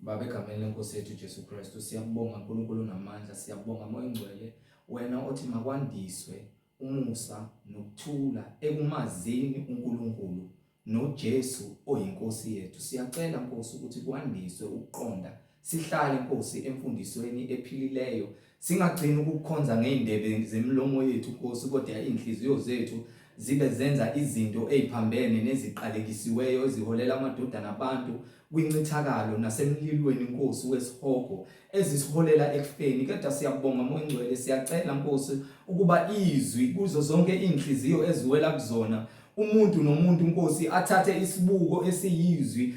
Baba egameni lenkosi yethu Jesu Kristu siyakubonga uNkulunkulu namandla siyabonga moya ongcwele wena othi makwandiswe umusa nokuthula ekumazini uNkulunkulu noJesu oyinkosi yethu siyacela Nkosi ukuthi kwandiswe ukuqonda sihlale Nkosi emfundisweni ephilileyo singagcini ukukukhonza ngey'ndebe zemilomo yethu Nkosi kodwa iy'nhliziyo zethu zibe zenza izinto ey'phambene neziqalekisiweyo eziholela amadodana abantu kwincithakalo nasemlilweni Nkosi wesihogo ezisiholela ekufeni kodwa siyabonga Moya Ngcwele siyacela Nkosi ukuba izwi kuzo zonke inhliziyo eziwela kuzona umuntu nomuntu Nkosi athathe isibuko esiyizwi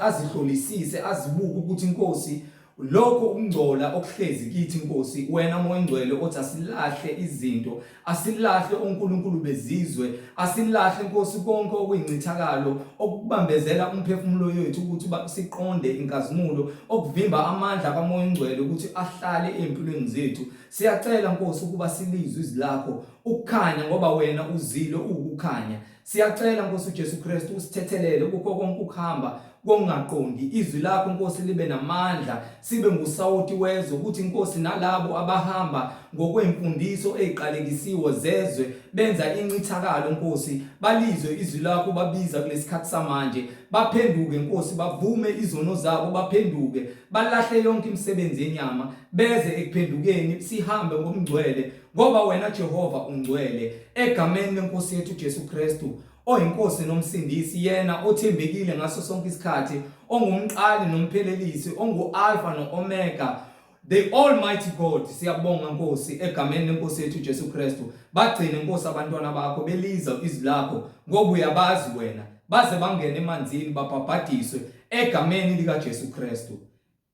azihlolisise azibuke ukuthi Nkosi lokho ukungcola okuhlezi kithi Nkosi wena Moya Ngcwele othi asilahle izinto asilahle onkulunkulu bezizwe asilahle Nkosi konke okuyincithakalo okubambezela umphefumulo yethu ukuthi siqonde inkazimulo okuvimba amandla kaMoya Ngcwele ukuthi ahlale empilweni zethu siyacela Nkosi ukuba silizwe izwi lakho ukukhanya ngoba wena uzile uwukukhanya Siyacela Nkosi uJesu Kristu usithethelele kukho konke ukuhamba kongaqondi izwi lakho Nkosi libe namandla sibe ngusawoti wezwe ukuthi Nkosi nalabo abahamba ngokwemfundiso eziqalekisiwe zezwe benza incithakalo Nkosi balizwe izwi lakho babiza kulesikhathi samanje baphenduke Nkosi bavume izono zabo baphenduke balahle yonke imisebenzi yenyama beze ekuphendukeni sihambe ngomngcwele Ngoba wena Jehova ungcwele, egameni lenkosi yethu Jesu Kristu, oyinkosi nomsindisi, yena othembekile ngaso sonke isikhathi, ongumqali nomphelelisi, ongu-Alfa no-Omega, the Almighty God. Siyabonga Nkosi egameni lenkosi yethu Jesu Kristu. Bagcine Nkosi abantwana bakho beliza izwi lakho ngoba uyabazi wena. Baze bangene emanzini babhabhadiswe egameni lika Jesu Kristu.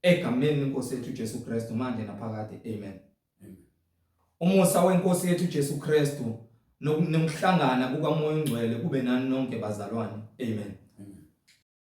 Egameni lenkosi yethu Jesu Kristu manje naphakade. Amen. Umusa wenkosi yethu Jesu Kristu nokuhlangana kukaMoya oNgcwele kube nani nonke bazalwane. Amen.